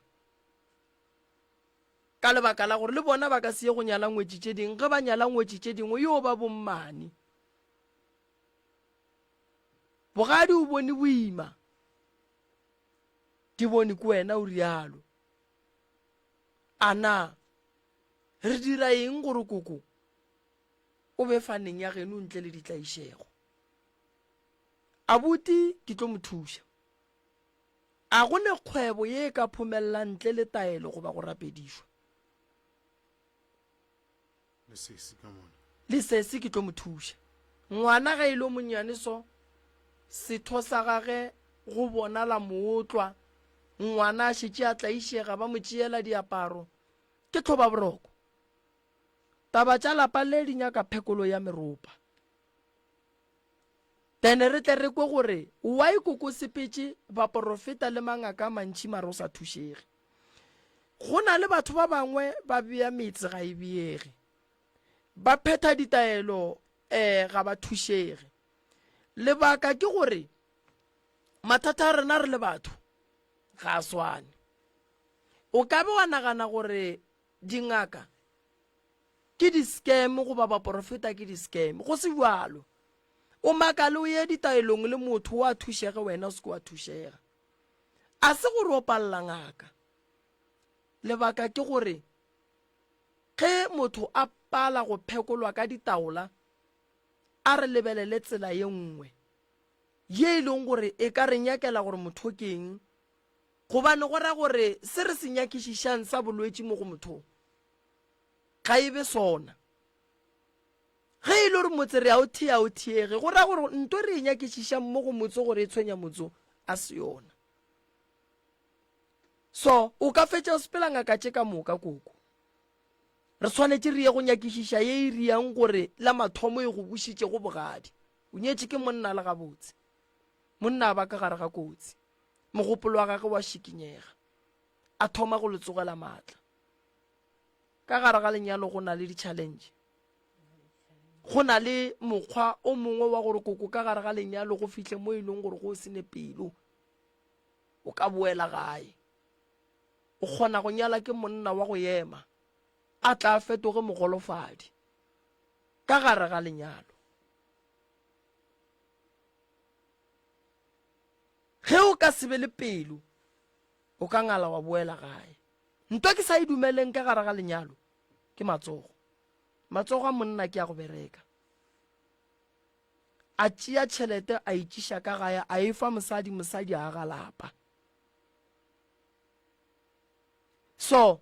Ka lebaka la gore le bona ba ka se ye go nyala ngwetši tše dingwe, ge ba nyala ngwetši tše dingwe yo ba bommane. Bogadi o bone boima, di bone ke wena o rialo. A na re dira eng gore koko o be faneng ya geno ntle le ditlaišego? Abuti ke tlo mo thuša. A go ne kgwebo ye e ka phomellang ntle le taelo goba go rapedišwa? Le sesi ka mona. Le sesi ke tlo mo thuša. Ngwana ge e le o monnyane so, setho sa gage go bonala mootlwa, ngwana a šetše a tlaišega, ba mo tšeela diaparo, ke tlhobaboroko. Taba tša lapa le di nyaka phekolo ya meropa. Then re tle re kwe gore why koko sepetše baporofeta le mangaka a mantši mara o sa thušege. Go na le batho ba bangwe ba bea metse ga e beege. Ba phetha ditaelo eh ga ba thušege. Lebaka ke gore mathata a rena re le batho ga a swane. O ka be wa nagana gore dingaka ke di-scam goba baporofeta ke di-scam. Go se bjalo. O makale o ye ditaelong le motho o a thušege wena o se ke wa thušega. A se gore o palela ngaka. Lebaka ke gore ge motho a pala go phekolwa ka ditaola, a re lebelele tsela ye nngwe ye e leng gore e ka re nyakela gore motho ke eng, gobane go ra gore se re se nyakišišang sa bolwetši mo go motho ga e be sona. Ge e le gore motse re a o thea o theege, go ra gore nto re e nyakišišang mo go motse gore e tshwenya motso a se yona. So o ka fetša o sepela ngaka tše ka moka koko. Re swanetše re ye go nyakišiša ye e riang gore la mathomo e go bušitše go bogadi. O nyetše ke monna le gabotse. Monna a ba ka gare ga kotsi. Mogopolo wa gagwe wa šikinyega. A thoma go le tsogela maatla. Ka gare ga lenyalo go na le di-challenge. Go na le mokgwa o mongwe wa gore koko ka gare ga lenyalo go fihle mo e leng gore go o se ne pelo, o ka boela gae. O kgona go nyala ke monna wa go ema, a tla a fetoge mogolofadi ka gare ga lenyalo. Ge o ka se be le pelo, o ka ngala wa boela gae. Ntwa ke sa e dumeleng ka gare ga lenyalo ke matsogo. Matsogo a monna ke a go bereka. A tšea tšhelete a e tšiša ka gae a e fa mosadi, mosadi a aga lapa. So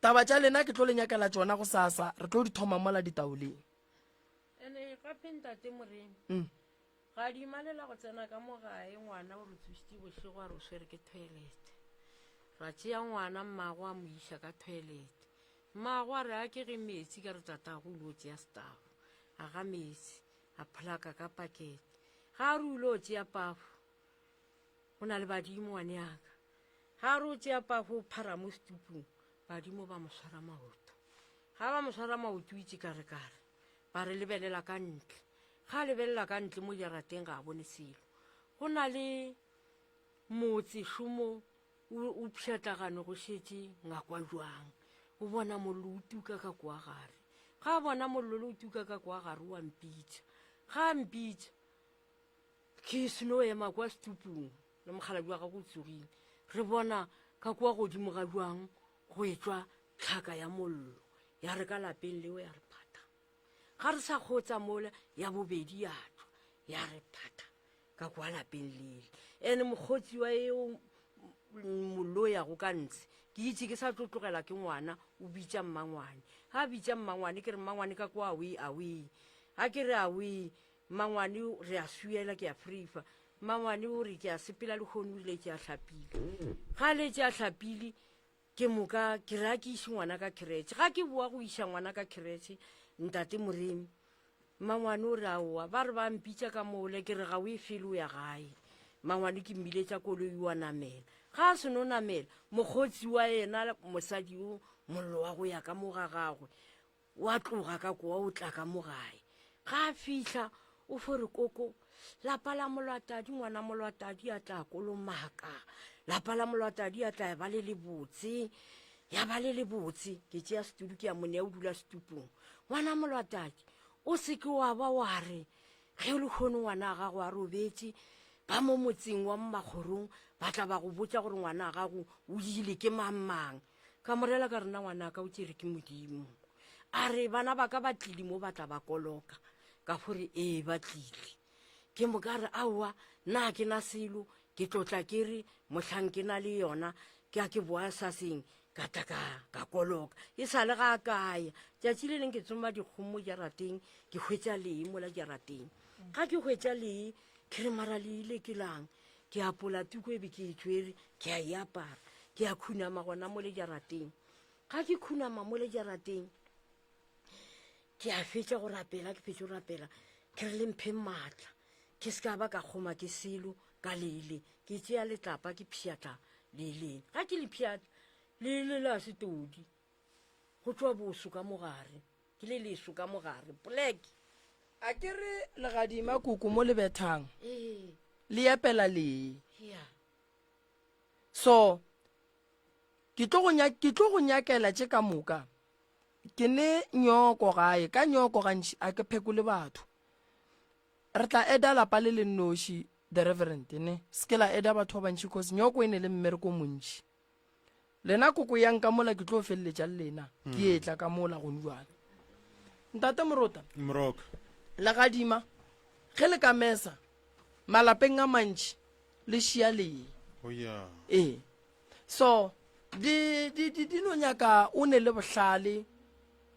taba tša lena ke tlo le nyakela tšona go sasa, re tlo di thoma mola ditaoleng. Ene gape ntate Moremi, mm. Gadima le la go tsena ka mo gae, ngwana o re tsošitše bošego a re o swere ke toilet. Ra tšea ngwana mmago a mo iša ka toilet. Mmago a re a ke ge metsi ka re tatago o ile o tšea setafo. A ga metsi, a pholaka ka pakete. Ga a re o ile o tšea pafo, go na le badimo ngwaneaka. Ga a re o tšea pafo o phara mo setupung, badimo ba mo swara maoto. Ga ba mo swara maoto o itše karekare, ba re lebelela ka ntle. Ga a lebelela ka ntle mo jarateng ga a bone selo. Go na le motse šomo o pšhatlagane go šetše ngakwa jwang. O bona mollo o tuka ka kwa gare. Ga a bona mollo le o tuka ka kwa gare o a mpitša. Ga a mpitša. Ke seno ema kwa setupung le mokgalabje wa gagwe o tsogile. Re bona ka kua godimo ga bjang go etšwa tlhaka ya mollo. Ya re ka lapeng leo ya re phatha. Ga re sa kgotsa mola ya bobedi ya tšwa ya re phatha ka kwa lapeng lele. Ene mokgotsi wa eo mollo o yago ka ntshe ke itse ke sa tlo tlogela ke ngwana o bitša mmangwane. Ga a bitša mmangwane ke re mmangwane ka kwa awee awee. Ga ke re awee Mmangwane re a swiela ke a freefa. Mmangwane o re ke a sepela lehono o rile ke a hlapile. Ga a letše a hlapile ke moka ke re a ke iše ngwana ka kheretšhe. Ga ke boa go iša ngwana ka kheretšhe ntate Moremi mmangwane o re aowa ba re ba mpitša ka mole ke re ga o e fele o ya gae. Mmangwane ke mmiletša koloi wa namela. Ga a seno namela mokgotsi wa yena mosadi o mollo wa go ya ka mo ga gagwe Wa tloga ka kowa o tla ka mo gae. Ga a fihla o fo re koko, lapa la Molwatadi ngwana Molwatadi a tla kolomaka. Lapa la Molwatadi a tla ba le lebotse, ya ba le lebotse. Ke tšea setudu ke ya mo nea o dula setupong. Ngwana Molwatadi o se ke wa ba wa re ge lehono ngwana a gago a robetše ba mo motseng wa mmakgorong ba tla ba go botša gore ngwana a gago o ile ke mang mang. Ka mo rela ka re, Na ngwanaka o tšere ke Modimo? A re, Bana ba ka ba tlile mo ba tla ba koloka. Ka fo re, Ee, ba tlile. Ke moka a re, Aowa, na ke na selo, ke tlo tla ke re mohlang ke na le yona, ke a ke boa saseng ka tla ka ka koloka. E sa le ga a kaya. Tšatši le leng ke tsoma dikgomo mo jarateng, ke hwetša lee mola jarateng. Ga ke hwetša lee, ke re mara lee le ke lang? Ke apola tuku e be ke e tšwere, ke a e apara, ke a khunama gona mo le jarateng. Ga ke khunama mo le jarateng, ke a fetša go rapela, ke fetše go rapela, ke re le mphe maatla, ke se ka ba ka kgoma ke selo ka lele. Ke tšea letlapa ke pšhatla leleng. Ga ke le pšhatla, lele la setodi, go tšwa boso ka mogare. Ke le leso ka mogare, black. A ke re legadima koko mo le bethang le epela lee. So ke tlo go ke tlo go nyakela tše ka moka. Ke ne nyoko gae, ka nyoko gantši a ke phekole batho. Re tla eda lapa le le nnoši the reverend ne se ke la eda batho ba bantši cause nyoko e ne le mmereko o montši. Lena koko yang ka mola ke tlo feleletša le lena ke etla ka mola gone jwale. Ntate Morota. Moroka. Legadima ge le ka mesa malapeng a mantši le šia lee. Oh yeah. Ee. So di di di di no nyaka o ne le bohlale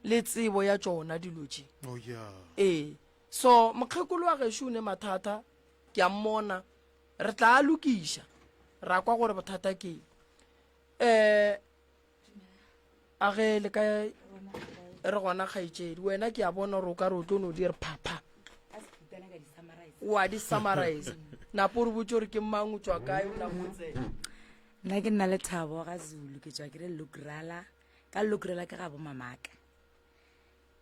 le tsebo ya tšona dilo tše. Oh yeah. Ee. So mokgekolo wa gešo o ne mathata ke a mmona Re tla a lokiša, ra kwa gore bothata ke eng. Um a ge le ka re gona kgaetšedi wena ke a bona gore o ka re o tlo no di re phapha wa di summarize napo re botse gore ke mang o tswa kae o nako tsena nna ke nna lethabo ga zulu ke tswa ke re lokrala ka lokrala ke ga bo mamaka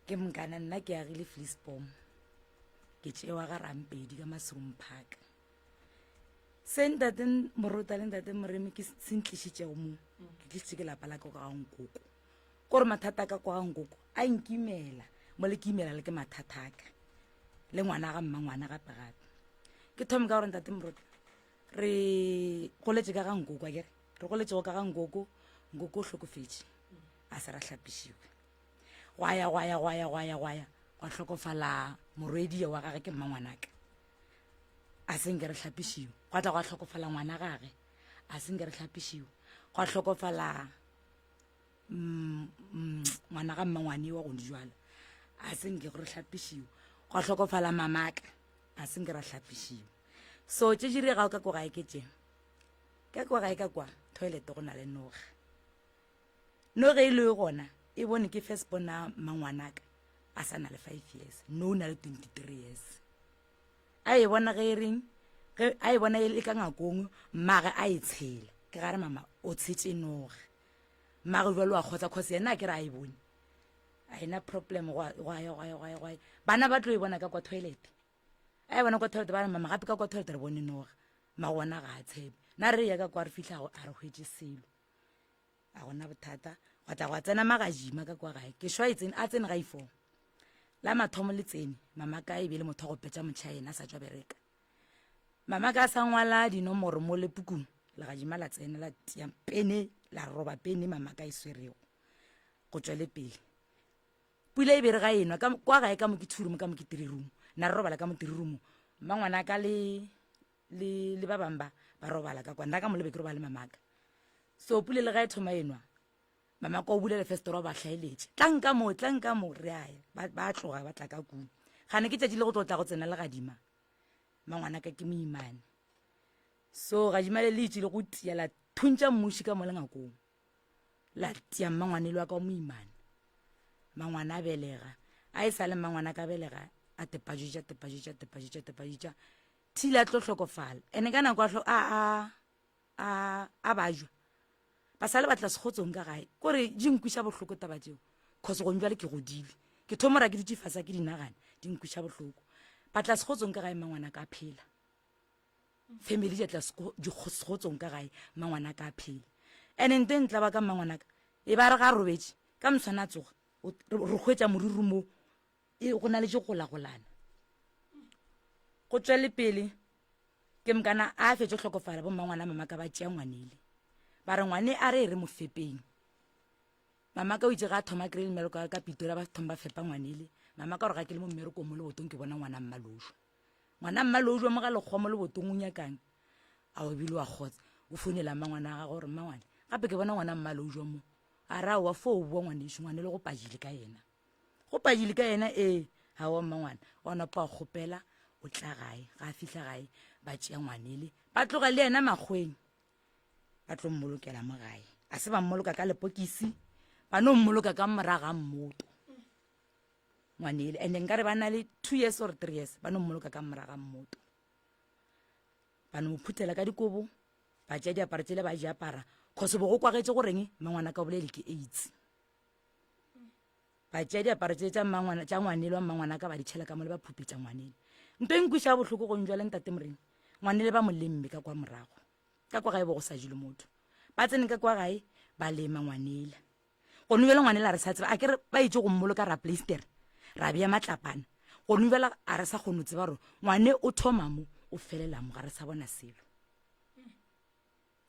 Ke mokana nna ke agile Fleecebom, ke tšewa ga Rampedi ka Masong Park. Se ntate Morota le ntate Moremi ke se ntlišitšego mo, ke tlišitše ke lapa la ka kwa ga nkoko. Kore mathata a ka kwa ga nkoko a nkimela, mo le ke imela le ke mathata a ka le ngwana ga mma ngwana gape gape. Ke thome ka gore ntate Morota re goletše ka ga nkoko akere, re goletšego ka ga nkoko, nkoko o hlokofetše a se ra hlapišiwe. Gwa ya, gwa ya, gwa ya, gwa ya, gwa ya, gwa hlokofala morwedi wa gage ke mmangwanaka. A se nke re hlapišiwe. Gwa tla gwa hlokofala ngwana gage. A se nke re hlapišiwe. Gwa hlokofala mm, mm, ngwana ga mmangwane wa gone jwalo. A se nke re hlapišiwe. Gwa hlokofala mamaka. A se nke ra hlapišiwe. So tše di diregago ka kwa gae ke tše. Ka kwa gae ka kwa toilet go na le noga. No ge e le gona e bone ke first bona mangwanaka a sa na le 5 years no o na le 23 years a e bona ge e reng ge a e bona e le ka ngakong mmage a e tshela ke gare mama o tshetše noga mmage jalo a kgotsa cause yena a ke re a e bone a ena problem gwa gwa ya gwa ya gwa ya gwa ya. bana ba tlo e bona ka kwa toilet a e bona kwa toilet ba re mama gape ka kwa toilet re bone noga magona ga a tshepe na re ya ka kwa re fihla a re hwetše selo A gona bothata gwa tla gwa tsena magajima ka kwa gae ke shwa e tsene a tsene ga ifo la mathomo le tsene mama ka e be le motho wa go petša motšha yena a sa tšwa bereka. Mama ka sa ngwala dinomoro mo le pukung, legadima la tsena la tia pene, la roba pene mama ka e swerego. Go tšwele pele. Pula e be re ga enwa ka kwa gae ka mo ke two room ka mo ke three room. Nna re robala ka mo three room. Mmangwana ka le le le ba bang ba ba robala ka kwa. Nna ka mo le be ke robala le mamaka. So pula le ga e thoma enwa mama ka o bula lefestere wa ba hlaeletše tlang ka mo tlang ka mo re aya ba ba tloga ba tla ka kua gane ke tšatši le go tlo tla go tsena legadima mangwana ka ke moimane so gadima le le itše le go tia la thuntša mmuši ka mo lengakong la tia mmangwane le wa ka wa moimane mangwana a belega a e sa le mmangwana ka belega a tepajitša tepajitša tepajitša tepajitša thile a tlo hlokofala ene ka nako a a a a bajwa ba sa le batla sekgotsong ka gae kore di nkwiša bohloko taba tšeo cause gong jale ke godile ke thoma ra ke dutše fasa ke dinagana di nkwiša bohloko batla sekgotsong ka gae mangwana ka phela family ja tla sekgotsong ka gae mangwana ka phela ene nto e ntla ba ka mmangwana ka e ba re ga robetše ka moswana a tsoga re hwetša moriri mo e go na le tše golagolana go tšwele pele ke mokana a fetše hlokofala bo mmangwana mama ka ba tšea ngwanele ba re ngwane a re e re mo fepeng mama ka o itse ga a thoma kry mmereko ka pitora ba thoma ba fepa ngwanele mama ka gore ga ke le mo mmerekong mo lebotong ke bona ngwana mmalojwa ngwana mmalojwa mo ga lekgowa mo lebotong o nyakang a o bile wa kgotsa o founela mmangwana wa gagwe gore mmangwane gape ke bona ngwana mmalojwa mo a ra wa fo o boa ngwaneso ngwane le go pajile ka yena Go padile ka yena ee aowa mmangwana wa napa wa kgopela o tla gae ga a fihla gae ba tšea ngwanele ba tloga le yena makgweng ba tlo mmolokela mo gae a se ba mmoloka ka lepokisi ba no mmoloka ka moraga mmoto ngwanele and nkare ba na le two years or three years ba no mmoloka ka moraga mmoto ba no mo phuthela ka dikobo ba tšea diaparo tsele ba di apara cause bo go kwagetše goreng mmangwana ka o bolele ke aids Ba tšea diaparo tše tša mmangwana tša ngwanele wa mmangwana ka ba di tšhela ka mo le ba phupetša ngwanele. Nto e nkwiša bohloko go njwale ntate Morena. Ngwanele ba mo lemme ka kwa morago. Ka kwa gae bo go sa jule motho. Ba tsene ka kwa gae ba lema ngwanele. Gone bjale ngwanele a re sa tseba a ke re ba itse go mmoloka ra plaster ra bea matlapana. Gone bjale a re sa kgone go tseba gore ngwane o thoma mo o felela mo ga re sa bona selo.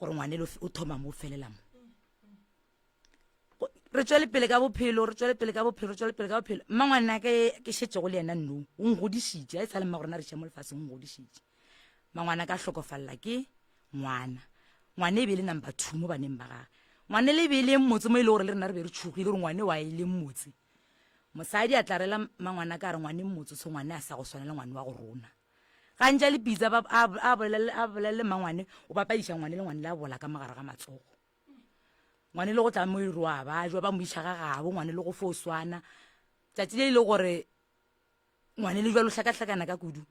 Gore ngwanele o thoma mo o felela mo. Re tšwele pele ka bophelo, re tšwele pele ka bophelo, re tšwele pele ka bophelo. Mma ngwana ke ke šetšego le yena nno, o ngodišitše, a e sa le mma gorena re še mo lefaseng o ngodišitše. Mangwana ka hlokofalela ke ngwana. Ngwana e be le number 2 mo baneng ba gagwe. Ngwana le be le mmotse mo e le gore le rena re be re tšhogile gore ngwane wa e le mmotse. Mosadi a tla rela mangwana ka re ngwane mmotse so ngwane a sa go swana le ngwane wa go rona. Gantša le pitsa ba a bolele a bolele mangwane o bapadiša ngwane le ngwane le a bola ka mogare ga matsogo. Ngwane le go tla mo iroa ba jwa ba mo iša ga gabo ngwane le go fo swana. Tšatši le le gore ngwane le jwalo hlakahlakana ka kudu.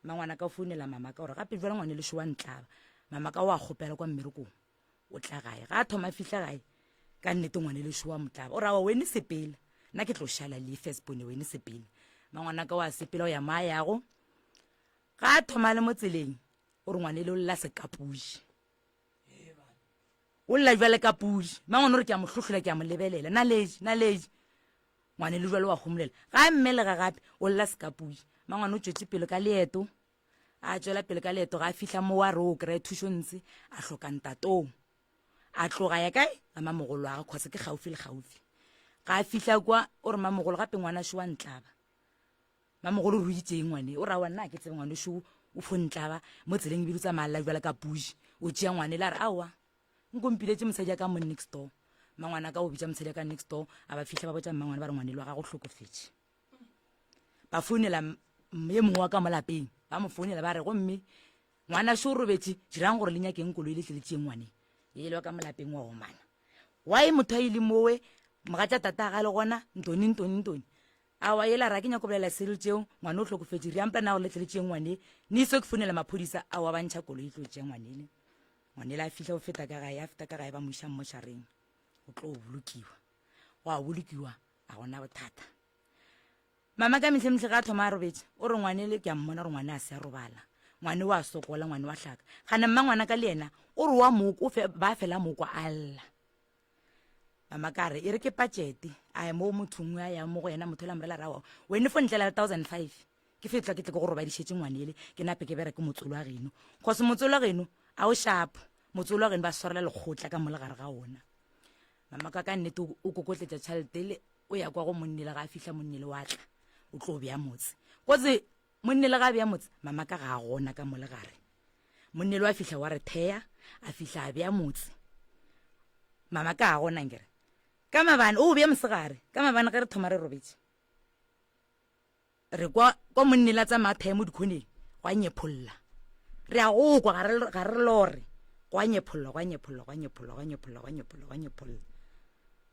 Mangwana ka founela mama ka gore gape jwale ngwane le šowa ntlaba. Mama ka wa kgopela kwa mmerekong. O tla gae. Ga a thoma fihla gae ka nnete ngwane le šowa motlaba. O ra wa wene sepela. Nna ke tlo šala le first born wene sepela. Mangwana ka wa sepela o ya mo a yago. Ga a thoma le mo tseleng o re ngwane le o lla sekapuši. O lla jwale ka pudi. Mangwane o re ke a mo hlohlola ke a mo lebelela. Naledi, naledi. Ngwane le jwale wa homolela. Ga a mmelega gape o lla seka pudi. Mangwane o tšwetše pele ka leeto. A tšwela pele ka leeto ga a fihla mo a re o kry-a thušo ntse a hloka ntatong. A tloga ya kae? Ga mamogolo wa gagwe cause ke gaufi le gaufi. Ga a fihla kwa o re mamogolo gape ngwana šo wa ntlaba. Mamogolo o ruitšeng ngwane o ra wa nna ke tsebe ngwane šo o fo ntlaba mo tseleng ebile o tsamaya lla jwale ka puši o tšea ngwane le a re aowa nko mpiletše mosadi ya ka mo next door mangwana ka o bitša mosadi ya ka next door a ba fihla ba botša mmangwane ba re ngwane le wa gago hlokofetše ba founela ye mongwe wa ka mo lapeng ba mo founela ba re gomme ngwana šo o robetše dirang gore le nyakeng koloi le tle le tšee ngwane ye le wa ka mo lapeng wa omana why motho a ile mowe mogatša tata ga le gona ntoni ntoni ntoni Aowa yela ra ke nyako bolela selo tšeo ngwane o hlokofetše re ampla na gore le tle le tšee ngwane ne iso ke founela maphodisa aowa ba ntšha koloi e tlo tšea ngwanele ngwanele a fihla o feta ka gae a feta ka gae ba mo iša mmošareng o tlo bolokiwa go a bolokiwa a gona bothata mama ka mehle mehle ga a thoma a robetše o re ngwanele ke a mmona gore ngwane a se a robala ngwane wa sokola ngwane wa hlaka gane mma ngwana ka le yena o re wa moko ba fela moko a lla Mama ka re, e re ke patšete. A ya mo mothong a yang mo go yena, motho la morela rawa. Wene fo ntlela le 1005. Ke fetla ke tle ke go robadišetše ngwanele, ke nape ke bereke motsolo wa geno. Cause motsolo wa geno a o shapo. Motsolo wa geno ba swarela lekgotla ka mo le gare ga ona. Mama ka ka nnete o kokotletša tšhelete le o ya kwa go monnele ga a fihla monnele wa tla o tlo bea motse. Kotse monnele ga a bea motse mama ka ga a gona ka mo le gare. Monnele wa fihla wa re thea a fihla a bea motse. Mama ka ga gona nkere. Ka mabane o bea mosegare ka mabane ge re thoma re robetše. Re kwa kwa monnele a tsamaya thea mo dikhoneng gwa nyepholla. Re a go kwa ga re ga re lore gwa nyepholla gwa nyepholla gwa nyepholla gwa nyepholla gwa nyepholla gwa nyepholla.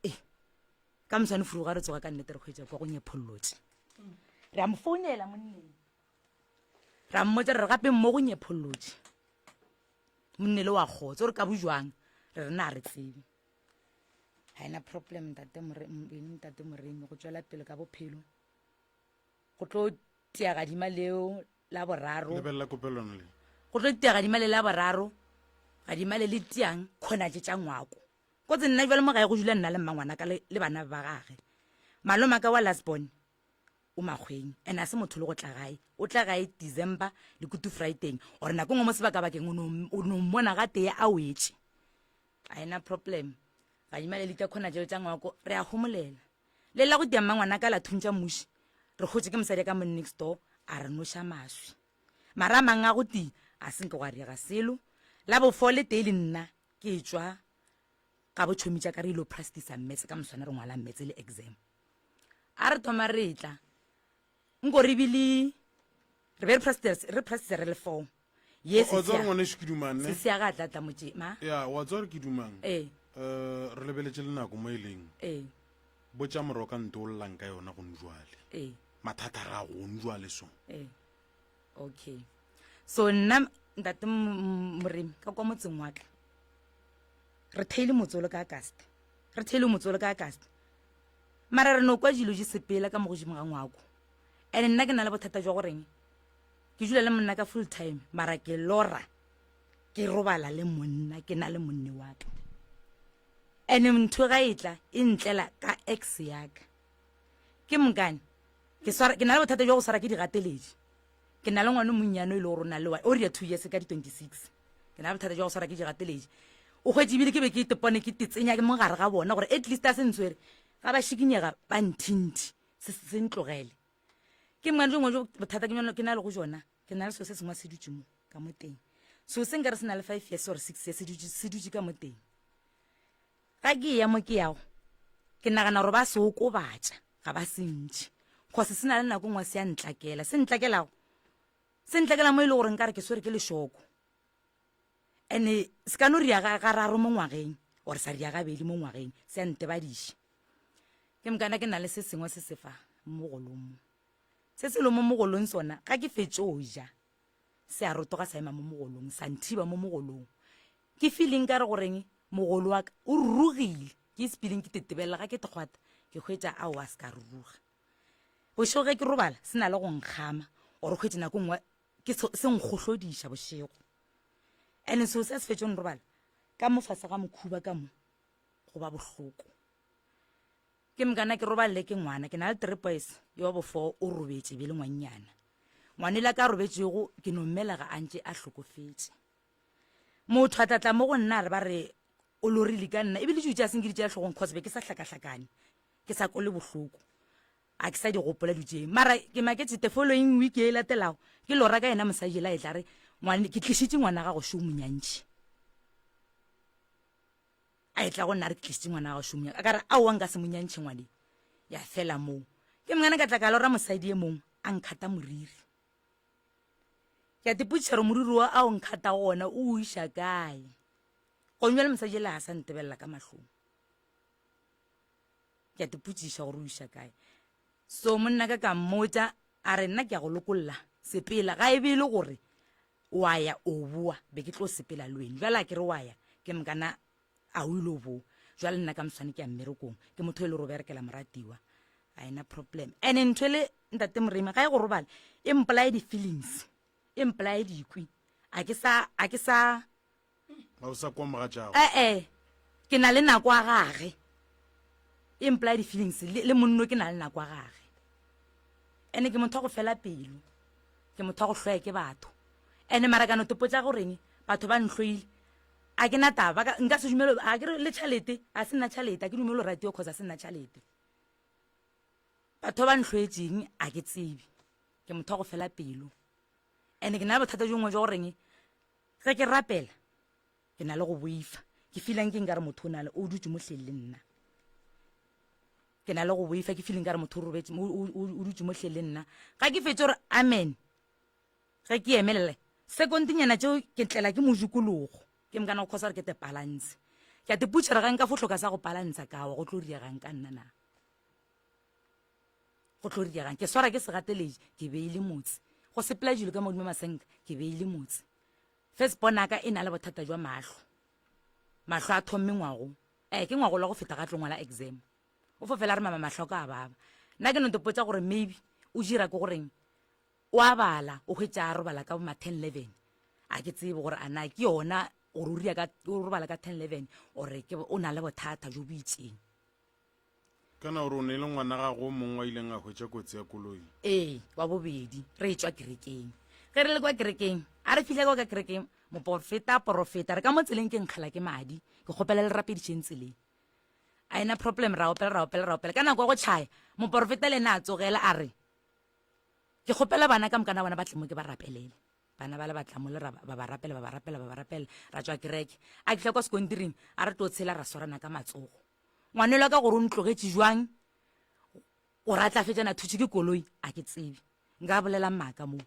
Eh ka moswane furuga re tsoga ka nnete re hwetša kwa go nyephollotše. Re a mo founela monneng. Ra mmotša re re gape mo go nyephollotše. Monnele wa kgotsa o re ka bojwang re re na re tsebe. Ga ena problem ntate more ntate Moremi go tšwela pele ka bophelo. Go tlo tia gadima leo la boraro. Lebelela kopelwana le. Go tlo tia gadima le la boraro. Gadima le le tiang khona tše tša ngwako. Kotse nna jwale mo gae go dula nna le mmangwana ka le, le bana ba gage. Malome ka wa last born o makgweng and a se motho le go tla gae. O tla gae December le Kutu Friday or nako nngwe mo sebakabakeng o no o no mmona ga tee a wetše. A ena problem. Gadima le le tla khona tšeo tša ngwako re a homolela. Le la go tia mmangwana ka la thuntša muši. Re kgotše ke mosadi ka mo next door a re noša maswi. Mara a mang a go tia a se nke gwa riega selo. La bofo le tee le nna ke tšwa ga bo tšhomi tša ka re ilo practice mmetse ka moswana re ngwala mmetse le exam. A re thoma re tla nko re bile re be re practice re practice re le four. Ye O tswa re ngwanešu ke dumang ne? Sesi ya ga tla tla motše ma. Ya wa tswa re ke dumang. Eh. Eh re lebeletše le nako mo e leng. Eh. Botša moroka nto o llang ka yona gone jwale. Eh. Mathata ra gone jwale so. Eh. Okay. So nna ntate Moremi ka kwa motseng wa ka. Re theile motsolo ka August. Re theile motsolo ka August. Mara re no kwa dilo di sepela ka mo godimo ga ngwako. And nna ke na le bothata jwa goreng ke dula le monna ka full time mara ke lora ke robala le monna ke na le monne wa ka and ntho ga e tla e ntlela ka ex ya ka ke mokane ke swara ke na le bothata jwa go swara ke digateledi ke na le ngwana monnyane e le gore o na le o ria two years ka di 26 ke na le bothata jwa go swara ke digateledi o kgwetše ebile ke be ke tepone ke tetsenya ke mo gare ga bona gore at least a se ntshwere ga ba šikinyega ba nthinthi se se ntlogele Ke mngane jo ngwe jo bothata ke ke na le go jona ke na le seo se sengwe se dutše mo ka mo teng seo se nkare se na le five years or six years se dutše se dutše ka mo teng ga ke ya mo ke yago ke nagana gore ba se okobatša ga ba se ntšhe cause se na le nako nngwe se ya ntlakela se ntlakelago se ntlakela mo e le gore nkare ke swere ke lešoko and-e se ka no ria gararo mo ngwageng or sa ria gabedi mo ngwageng se a ntebadiša ke mokana ke na le se sengwe se se fa mogolong mo se se lo mo mogolong sona ga ke fetšo ja se a rotoga sa ema mo mogolong sa nthiba mo mogolong ke feeling ka re goreng mogolo wa ka o rurugile ke sepileng ke tetebelela ga ke tekgwata ke hwetša ao a se ka ruruga bošego ge ke robala se na le go nkgama or hwetše nako nngwe ke se nkgohlodiša bošego and seo se se fetšong robala ka mo fase ga mokhuba ka mo go ba bohloko ke mokana ke robalele ke ngwana ke na le three boys yo wa bofo o robetše bele ngwannyana ngwanela ka robetšego ke no mmelega a ntše a hlokofetše motho a tlatla mo go nna a re ba re o lorile ka nna ebile dilo tše a seng ke di tšea hlogong cause be ke sa hlakahlakane ke sa kole bohloko A ke sa di gopola dilo tše. Mara ke maketše the following week e latelago ke lora ka yena mosadi ela e tla re ngwane ke tlišitše ngwana gago šo monyantši. A e tla go nna re ke tlišitše ngwana gago šo monyantši. A ka re aowa nka se monyantšhe ngwane. Ya fela moo. Ke mongana ka tla ka lora mosadi e mongwe a nkhata moriri. Ke a tipotšiša gore moriri wa a o nkhatago ona o o iša kae. Gone bjale mosadi ela a sa ntebelela ka mahlong. Ke a tipotšiša gore o iša kae. So monna ka ka mmotša a re nna ke a go lokolla sepela ga e be e le gore wa ya o boa be ke tlo sepela le wena jale a ke re wa ya ke mokana a o ile o boa jale nna ka moswane ke ya mmerekong ke motho e le gore o berekela moratiwa ga ena problem and ntho e le ntate moremi ga e go robala e mpolaye di-feelings e mpolaye dikwi a ke sa a ke sa Ga o sa kwa mogatšago. Eh-eh, ke na le nako a gage. E mpolaya di-feelings, le, le monno ke na le nako a gage. Ene ke motho wa go fela pelo. Ke motho wa go hloya ke batho. Ene mara ka no tepotša goreng batho ba ntlhoile. A ke na taba, nka se dumele, a ke re le tšhalete, a se nna tšhalete, a ke dumele go ratiwa cause a se nna tšhalete. Batho ba ba ntlhoetseng a ke tsebe. Ke motho wa go fela pelo. Ene ke na le bothata jo bongwe jwa goreng ge ke rapela ke na le go boifa. Ke feelang ke nkare motho o na le o dutse mo hleng le nna. Ke na le go boifa ke feeling ka re motho o robetse o dutse mo hleng le nna. Ga ke fetse gore amen ge ke emelele sekontinyana tšeo ke tlela ke mojikologo ke mokana go khosa gore ke te balance. Ke a te putšhera ga nka fo hloka sa go balansa ka wa go tlo riegang ka nna na. Go tlo riegang ke swara ke segateledi ke beile motse. Go sepela dilo ka modimo masenka ke beile motse. First born ka e na le bothata jwa mahlo. Mahlo a thomme ngwago. Eh ke ngwago la go feta ga tlo ngwala exam. O fo fela re mama mahlo ka a baba. Nna ke no ntopotsa gore maybe o dira ke goreng o a bala o hwetša a robala ka ma 10 11. A ke tsebe gore a na ke yona gore o ria ka o robala ka 10 11 or ke o na le bothata jo bo itseng. Kana gore o ne le ngwana gago o mongwe wa ileng a hwetša kotsi ya koloi? Ee, wa bobedi, re etšwa kerekeng. Ge re le kwa kerekeng, a re fihla kwa ka kerekeng, moporofeta a porofeta, re ka mo tseleng ke nkgela ke madi, ke kgopela le rapedišeng tseleng. A ena problem, ra opela, ra opela, ra opela. Ka nako ya go tšhaya, moporofeta le ena a tsogela a re, ke kgopela bana ka mokana bona ba tle mo ke ba rapelele. Bana ba le ba tla mo le ra ba ba rapela, ba ba rapela, ba ba rapela, ra tšwa kereke. A fihla kwa sekontiring, a re tlo tshela ra swarana ka matsogo. Ngwanelo wa ka gore o ntlogetše jwang gore a tla fetšana thutše ke koloi a ke tsebe. Nka bolela maaka mo.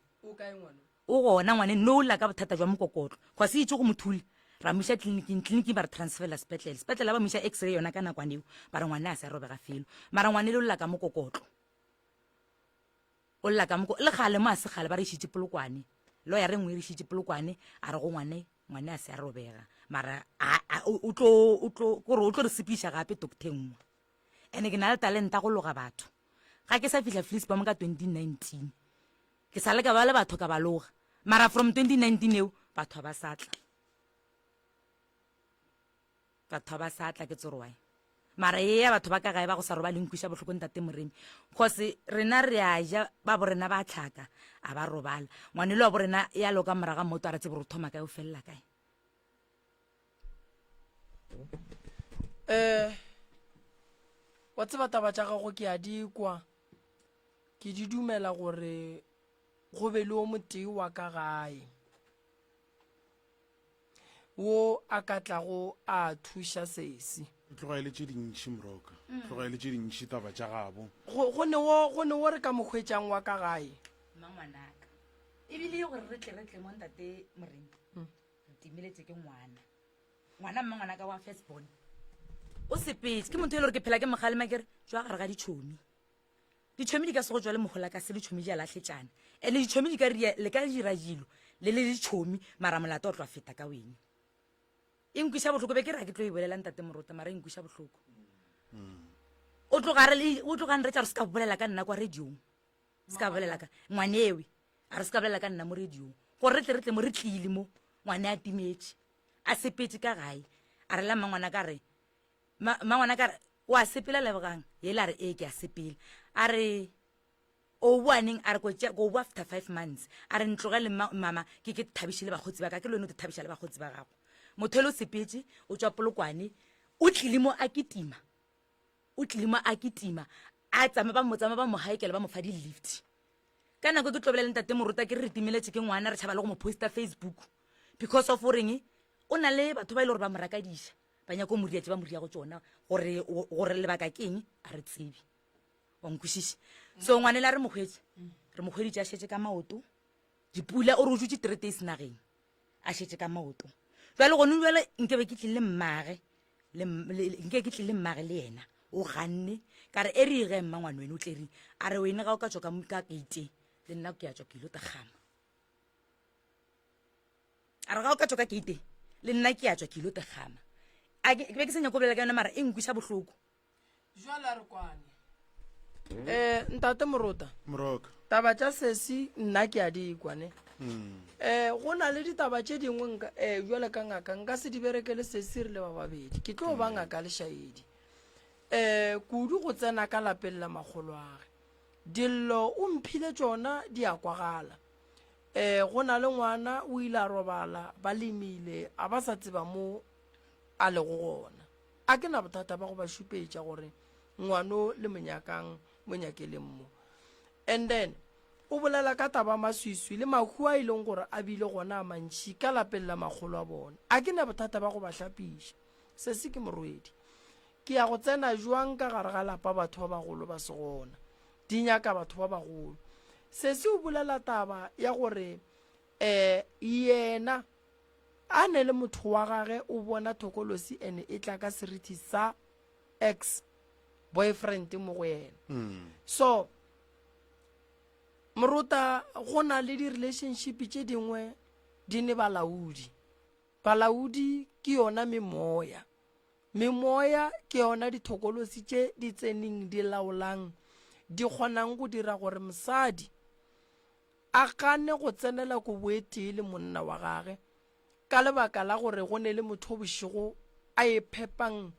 O gona ngwane no lla ka bothata jwa mokokotlo. Gwa se itše go mo thula. Ra mo iša tleliniking, tleliniking ba re transferela sepetlele. Sepetlele ba mo iša x-ray yona ka nakwana eo. Ba re ngwane a se a robega felo. Mara ngwane le o lla ka mokokotlo. O lla ka moko le gale mo a se gale ba re išitše Polokwane. Lawyer e nngwe e re išitše Polokwane a re go ngwane ngwane a se a robega mara a, a, o, o tlo o tlo kore o tlo re sepiša gape doctor nngwe. Ene ke na le talenta go loga batho. Ga ke sa fihla Vleesbaum ka 2019 ke sa le ka ba le batho ka ba loga. Mara from 2019 eo batho ba sa tla. Batho ba sa tla ke tsore why. Mara ye ya batho ba ka gae ba go sa robale nkwiša bohloko ntate Moremi. Cause rena re a ja ba bo rena ba tlhaka a ba robala. Ngwanelo wa bo rena ya loka moraga mmoto a re tsebe gore o thoma kae o felela kae. Eh wa tseba taba tša gago ke a di kwa ke di dumela gore go be le o motee wa ka gae. wo a ka tlago a thuša sesi. E tloga e le tše dintši Moroka, e tloga e le tše dintši taba tša gabo. Go, go ne wo, go ne wo re ka mo hwetšang wa ka gae. Mmangwanaka. Ebile gore re tle re tle mo ntate Moremi, re timeletše ke ngwana. Ngwana mmangwanaka wa first born o sepetse. Ke motho e le gore ke phela ke mo kgalema ke re, tšwa gare ga ditšhomi. Ditšhomi di ka se go tšwa le mohola ka se ditšhomi di a lahletšana. Ene ditšhomi di ka ria le ka dira dilo le le ditšhomi mara molato o tlo feta ka wene. E nkwiša bohloko be ke re ga ke tlo e bolela ntate Morota mara e nkwiša bohloko. O tloga re le o tloga nretša re se ka bolela ka nna kwa radiong. Se ka bolela ka ngwanewe a re se ka bolela ka nna mo radiong. Gore re tle re tle mo re tlile mo ngwane a timetše a sepetše ka gae a re la mmangwana ka re Ma, mangwana ka re, O a sepela Lebogang? Yela a re, Ee, ke a sepela. A re, O boa neng? A re, Ko tšea, ko boa after five months. A re, Ntlogele mma, mama, ke ke thabiše le bakgotsi ba ka. Ke le wena o te thabiša le bakgotsi ba gago. Motho ele o sepetše, o tšwa Polokwane, o tlile mo a kitima. O tlile mo a kitima. A tsama ba mo tsama ba mo haekela ba mo fa di-lift. Ka nako e ke tlo bolela le ntate Morota ke re re timeletše ke ngwana re tšhaba le go mo posta Facebook because of goreng o na le batho ba e le gore ba mo rakadiša. Ba nyaka go mo ria tše ba mo riago tšona, gore, gore lebaka ke eng, a re tsebe. Wa nkwešiša? So ngwanela re mo hwetše, re mo hweditše a šetše ka maoto, dipula, o re o dutše three days nageng, a šetše ka maoto. Jwale gone jwale nke be ke tlile le mmage, le, le, nke ke tlile le mmage le yena, o ganne. Ka re, e re ge mma ngwane wene o tle reng? A re wene ga o ka tšwa ka, ka keiteng, le nna ke a tšwa ke ilo tekgama. A re ga o ka tšwa ka keite le nna ke a tšwa ke ilo tegama. A ke be ke sa nyako bolela ka yona mara e nkwiša bohloko. Jwale a re kwane. Eh, ntate Morota. Moroka. Taba tša sesi nna ke a di kwa ne. Mm. Eh, go na le ditaba tše dingwe nka eh jwale ka ngaka nka se di berekele sesi re le ba babedi. Ke tlo ba mm. ngaka lešaedi. Eh, kudu go tsena ka lapeng la makgolwage. Dillo o mphile tšona di a kwagala. Um go na le ngwana o ile a robala ba lemile a ba sa tseba mo a lego gona. A ke na bothata ba go ba šupetša gore ngwano le mo nyakang mo nyakeleng mo. And then o bolela ka taba maswiswi le mahu a e leng gore a bile gona a mantši ka lapeng la makgolo a bona. A ke na bothata ba go ba hlapiša. Sesi ke morwedi. Ke ya go tsena jwang ka gare ga lapa batho ba bagolo ba se gona? Di nyaka batho ba bagolo. Sesi o bolela taba ya gore um yena a ne le motho wa gage o bona thokolosi ene e tla ka serithi sa ex boyfriend mo go yena. So morota go na le di-relationship tše dingwe di ne balaodi. Balaodi ke yona memoya. Memoya ke yona dithokolosi tše di tseneng di laolang, di kgonang go dira gore mosadi a gane go tsenela kobo e tee le monna wa gage ka lebaka la gore go ne le motho bošego a e phepang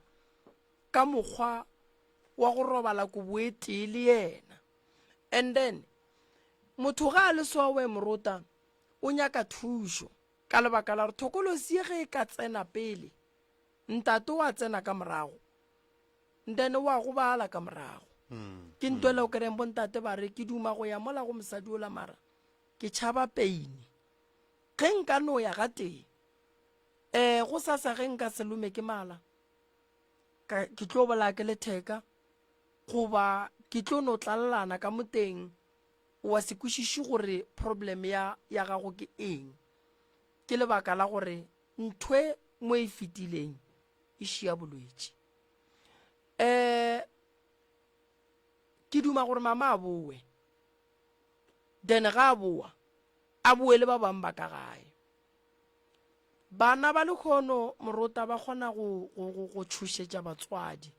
ka mokgwa wa go robala kobo e tee le yena. And then motho ga a le sowe morota o nyaka thušo ka lebaka la gore thokolosi ye ge e ka tsena pele Ntate o a tsena ka morago, then o a gobala ka morago. Ke nto ele o kereng bontate ba re ke duma go ya mola go mosadi ola mara ke tšhaba pain. Ge nka no ya gatee, um go sasa ge nka se lome ke mala, ka ke tlo bolaya ke letheka goba ke tlo no tlalelana ka moteng wa se kwešiše gore problem ya ya gago ke eng. Ke lebaka la gore Nthwe mo e fetileng e šia bolwetši. Um ke duma gore mama a bowe. Then ga a boa, a boe le ba bangwe ba ka gae. Bana ba lekgono morota ba kgona go, go, go, go tšhošetša batswadi.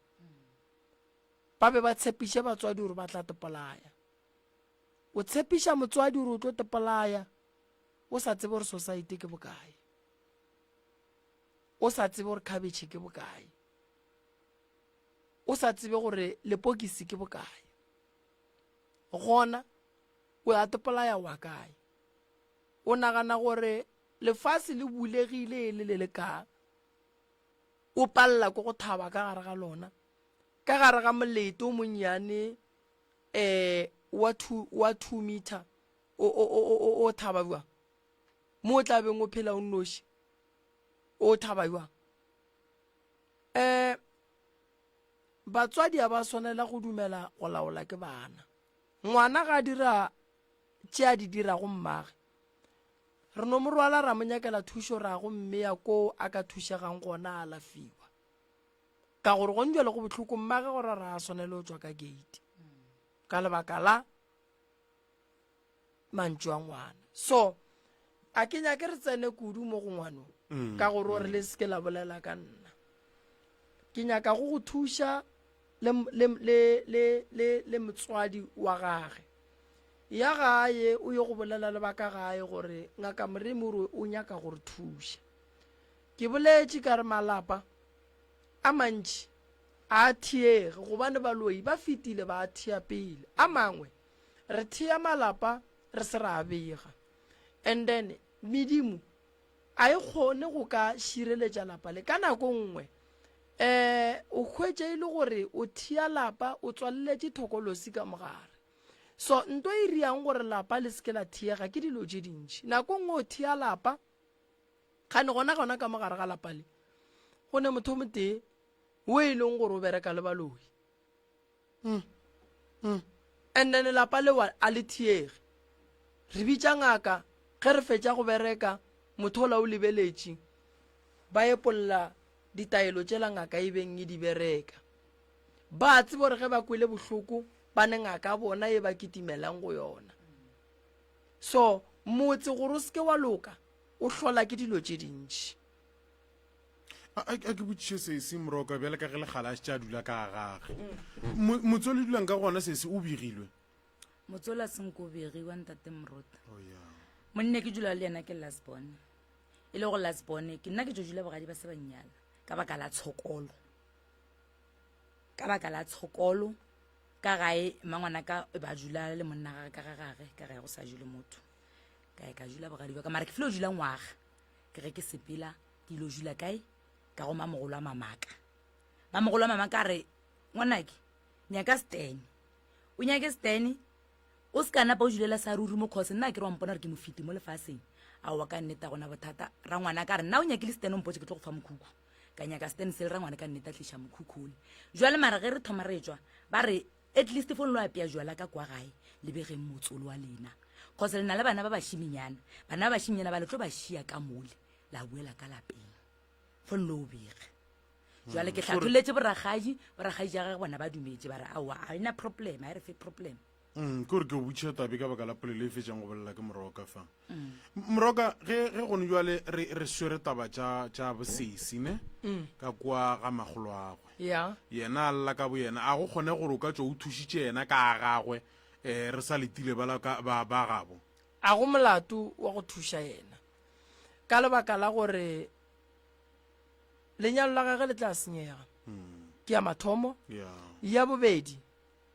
Ba be ba tshepiše batswadi gore ba tla tepolaya. O tshepiša motswadi gore o tlo tepolaya, o sa tsebe gore society ke bokae. O sa tsebe gore cabbage ke bokae. O sa tsebe gore lepokisi ke bokae. Gona o ya tepolaya wa kae? O nagana gore lefase le bulegile e le le le kaa? O palela ke go thaba ka gare ga lona, ka gare ga molete o monnyane um wa 2 meter o, o, o, o, o thaba bjang? Mo o tla beng o phela o nnoši, o thaba bjang? Um batswadi a ba swanela go dumela go laola ke bana. Ngwana ga a dira tše a di dirago mmage, re no mo rwala ra mo nyakela thušo ra go mmea koo a ka thušegang gona a alafiwa. Ka gore gone jwale go bohloko mmage gore ra a swanele go tšwa ka gate ka lebaka la mantšu a ngwana. So a ke nyake re tsene kudu mo go ngwano mm, ka gore o re mm. le seke la bolela ka nna. Ke nyaka go go thuša le, le, le, le, le, le motswadi wa gage. Ya gae o ye go bolela le ba ka gae gore ngaka Moremi o re o nyaka go re thuša. Ke boletše ka re malapa a mantši a a thiege gobane baloi ba fetile ba a thea pele. A mangwe re thea malapa re se ra bega. And then medimo a e kgone go ka šireletša lapa le. Ka nako nngwe um o hwetša e le gore o thea lapa o tswaleletše thokolosi ka mogare. So nto e riang gore lapa le se ke la thiega ke dilo tše dintši. Nako nngwe o thea lapa Kgane gona gona ka mo gare ga lapa le, go ne motho o motee wo e leng gore o bereka le baloi. Mm. Mm. And then lapa lewa a le thiege. Re bitša ngaka, ge re fetša go bereka, motho ola o lebeletše, ba epolla ditaelo tšela ngaka e beng e di bereka. Ba tseba gore ge ba kwele bohloko, ba ne ngaka bona e ba kitimelang go yona. So, motse gore o seke wa loka, o hlola ke dilo tše dintši. A ke botšiše sesi Moroka, bjale ka ge lekgala a šetše a dula ka ga gage. Motse o le dulang ka gona sesi o begilwe? Motse ola senko o begiwa ntate Morota. Oh, yeah. Monne ke dula le yena ke last born. E le go last born ke nna ke tšo dula bogadi ba se ba nnyala ka baka la tshokolo. Ka baka la tshokolo ka gae mmangwana ka ba dula le monna gage ka ga gage ka gae go sa dule motho. Ka ya ka dula bogadi bja ka mara ke filo dula ngwaga. Ke ge ke sepela ke ilo dula kae? Ka go mamogolo a mamaka. Mamogolo a mamaka a re ngwanake nyaka stene. O nyake stene o se ka napa o dulela sa ruri mo cause nna ke re wa mpona gore ke mofiti mo lefaseng. Aowa ka nnete a gona bothata. Rangwana ka re nna o nyakile stene o mpotše ke tlo go fa mokhukhu. Ka nyaka stene sele rangwana ka nnete a tliša mokhukhu ole. Jwale mara ge re thoma re tšwa ba re At least fo lo apea jwala ka kwa gae le begeng motsolo wa lena cause le na le bana ba bašiminyana bana ba bašiminyana ba le tlo ba šia ka mole la boela ka lapeng fo lo o bege jwale ke hlatholletše boragadi boragadi ja gage bona ba dumetše ba re aowa ga ena problem a e re fe problem Mm, ke gore ke o botšiša tabe ka baka la polelo e fetšang go bolela ke moroka fa moroka ge ge gone jwale re re swere taba tša tša bosesi ne ka kwa ga magolo agwe ya yena a lla ka boyena a go kgone gore o ka tšwa o thušitše yena ka a gagwe um re sa letile ba la ka ba ba gabo a go molato wa go thuša yena ka lebaka la gore lenyalo la gage le tla senyega ke ya mathomo ya ya bobedi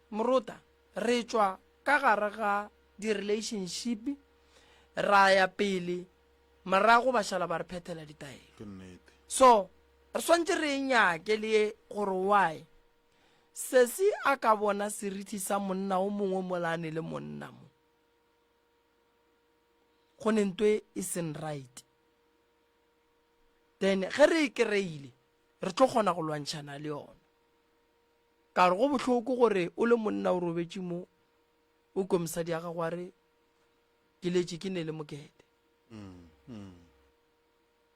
morota re tšwa ka gare ga di-relationship ra ya pele morago ba šala ba re phethela ditaelo ke nnete so re swantše re e nyake le ye gore why sesi a ka bona serithi sa monna o mongwe mola a ne le monna mo go ne nto e seng right then ge re e kry-ile re tlo kgona go lwantšhana le yona ka re go bohloko gore o le monna o robetše mo o kwe mosadi ya gago a re ke letše ke ne le mokete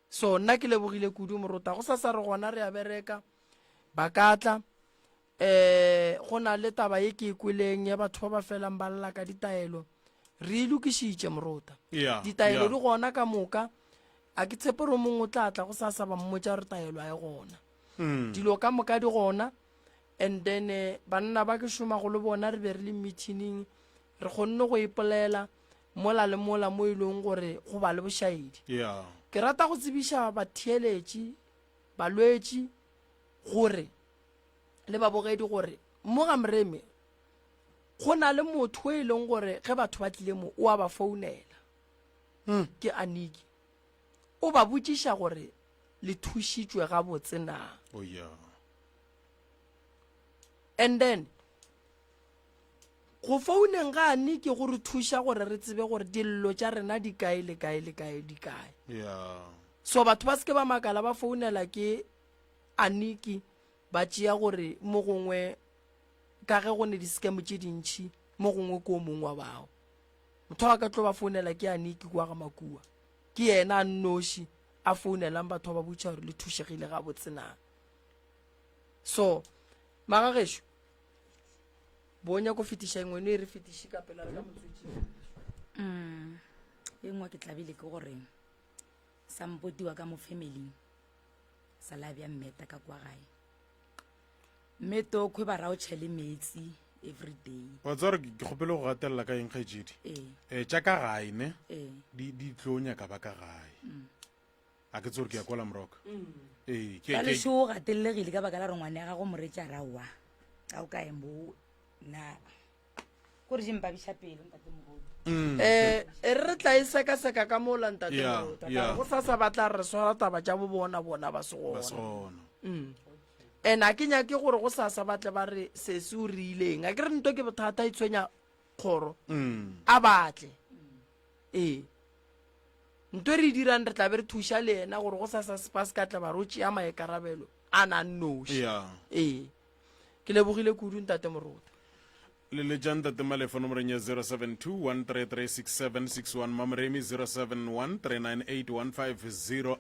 so nna ke lebogile kudu morota go sasa re gona re a bereka ba ka tla eh go na le taba ye ke e kweleng ya batho ba ba felang ba lla ka ditaelo re e lokišitše morota Yeah, ditaelo yeah. di gona ka moka a ke tshepe gore o mongwe o tla tla go sasa ba mmotša gore taelo a e gona Mm. dilo ka moka di gona and then eh, banna ba ke šomago le bona re be re le meetingng re kgonne go ipolela mola le mola mo e leng gore go ba le bošaedi Yeah. ke rata go tsebiša batheeletši balwetši gore le babogedi gore mo ga moreme go na le motho e leng gore ge batho ba tlile mo o a ba founela Hmm. ke aniki o ba botšiša gore le thušitšwe gabotse na Oh yeah. and then go founeng ga aniki go re thuša gore re tsebe gore dillo tša rena di kae le kae le kae di kae Yeah. so batho ba seke ba makala ba founela ke aniki ba tšea gore mo gongwe ka ge go ne di-scam tše dintšhi mo gongwe ke o mongwe wa bao motho a ka tlo ba founela ke aniki kwa ga makua ke yena a nnoši a founelang batho ba ba botša gore le thušegile gabotse na so magagešo bo nyako fetiša engwe no e re fetiše ka pela re ka motswetšing Mm. e nngwe ke tlabile ke gore sa mpotiwa ka mo familing sa la bja mmeta ka kwa gae mme tokhwe ba ra o tšhele metsi every day wa tseba gore ke kgopele go gatelela ka eng kgaetšedi ee um tša ka gae ne ee di di tlo nyaka ba ka gae a ke tse gore ke ya kwala moroka ee ke- ka ke- lešo o gatelegile ka baka la gore ngwane ya gago moretša raowa ga o ka embo na kore di mpabiša pelo ntate moruti Mm. eh e re re tla e sekaseka ka mola ntate Yeah, Morota, ka yeah. gore go sasa ba tla re swara taba tša bo bona bona ba se ba se gona gona Mm. and a ke nyake gore go sasa ba tle ba re sese o rileng a ke re nto ke bothata e tshwenya kgoro Mm. a batle ee nto e re e dirang re tla be re thuša le yena gore go sasa sepa se ka tla ba re o tšea maikarabelo a na nnoši Yeah. ee ke lebogile kudu ntate morota Leletša Ntate Malefo nomorong ya 072 133 6761 Mamoremi 071 398 1508.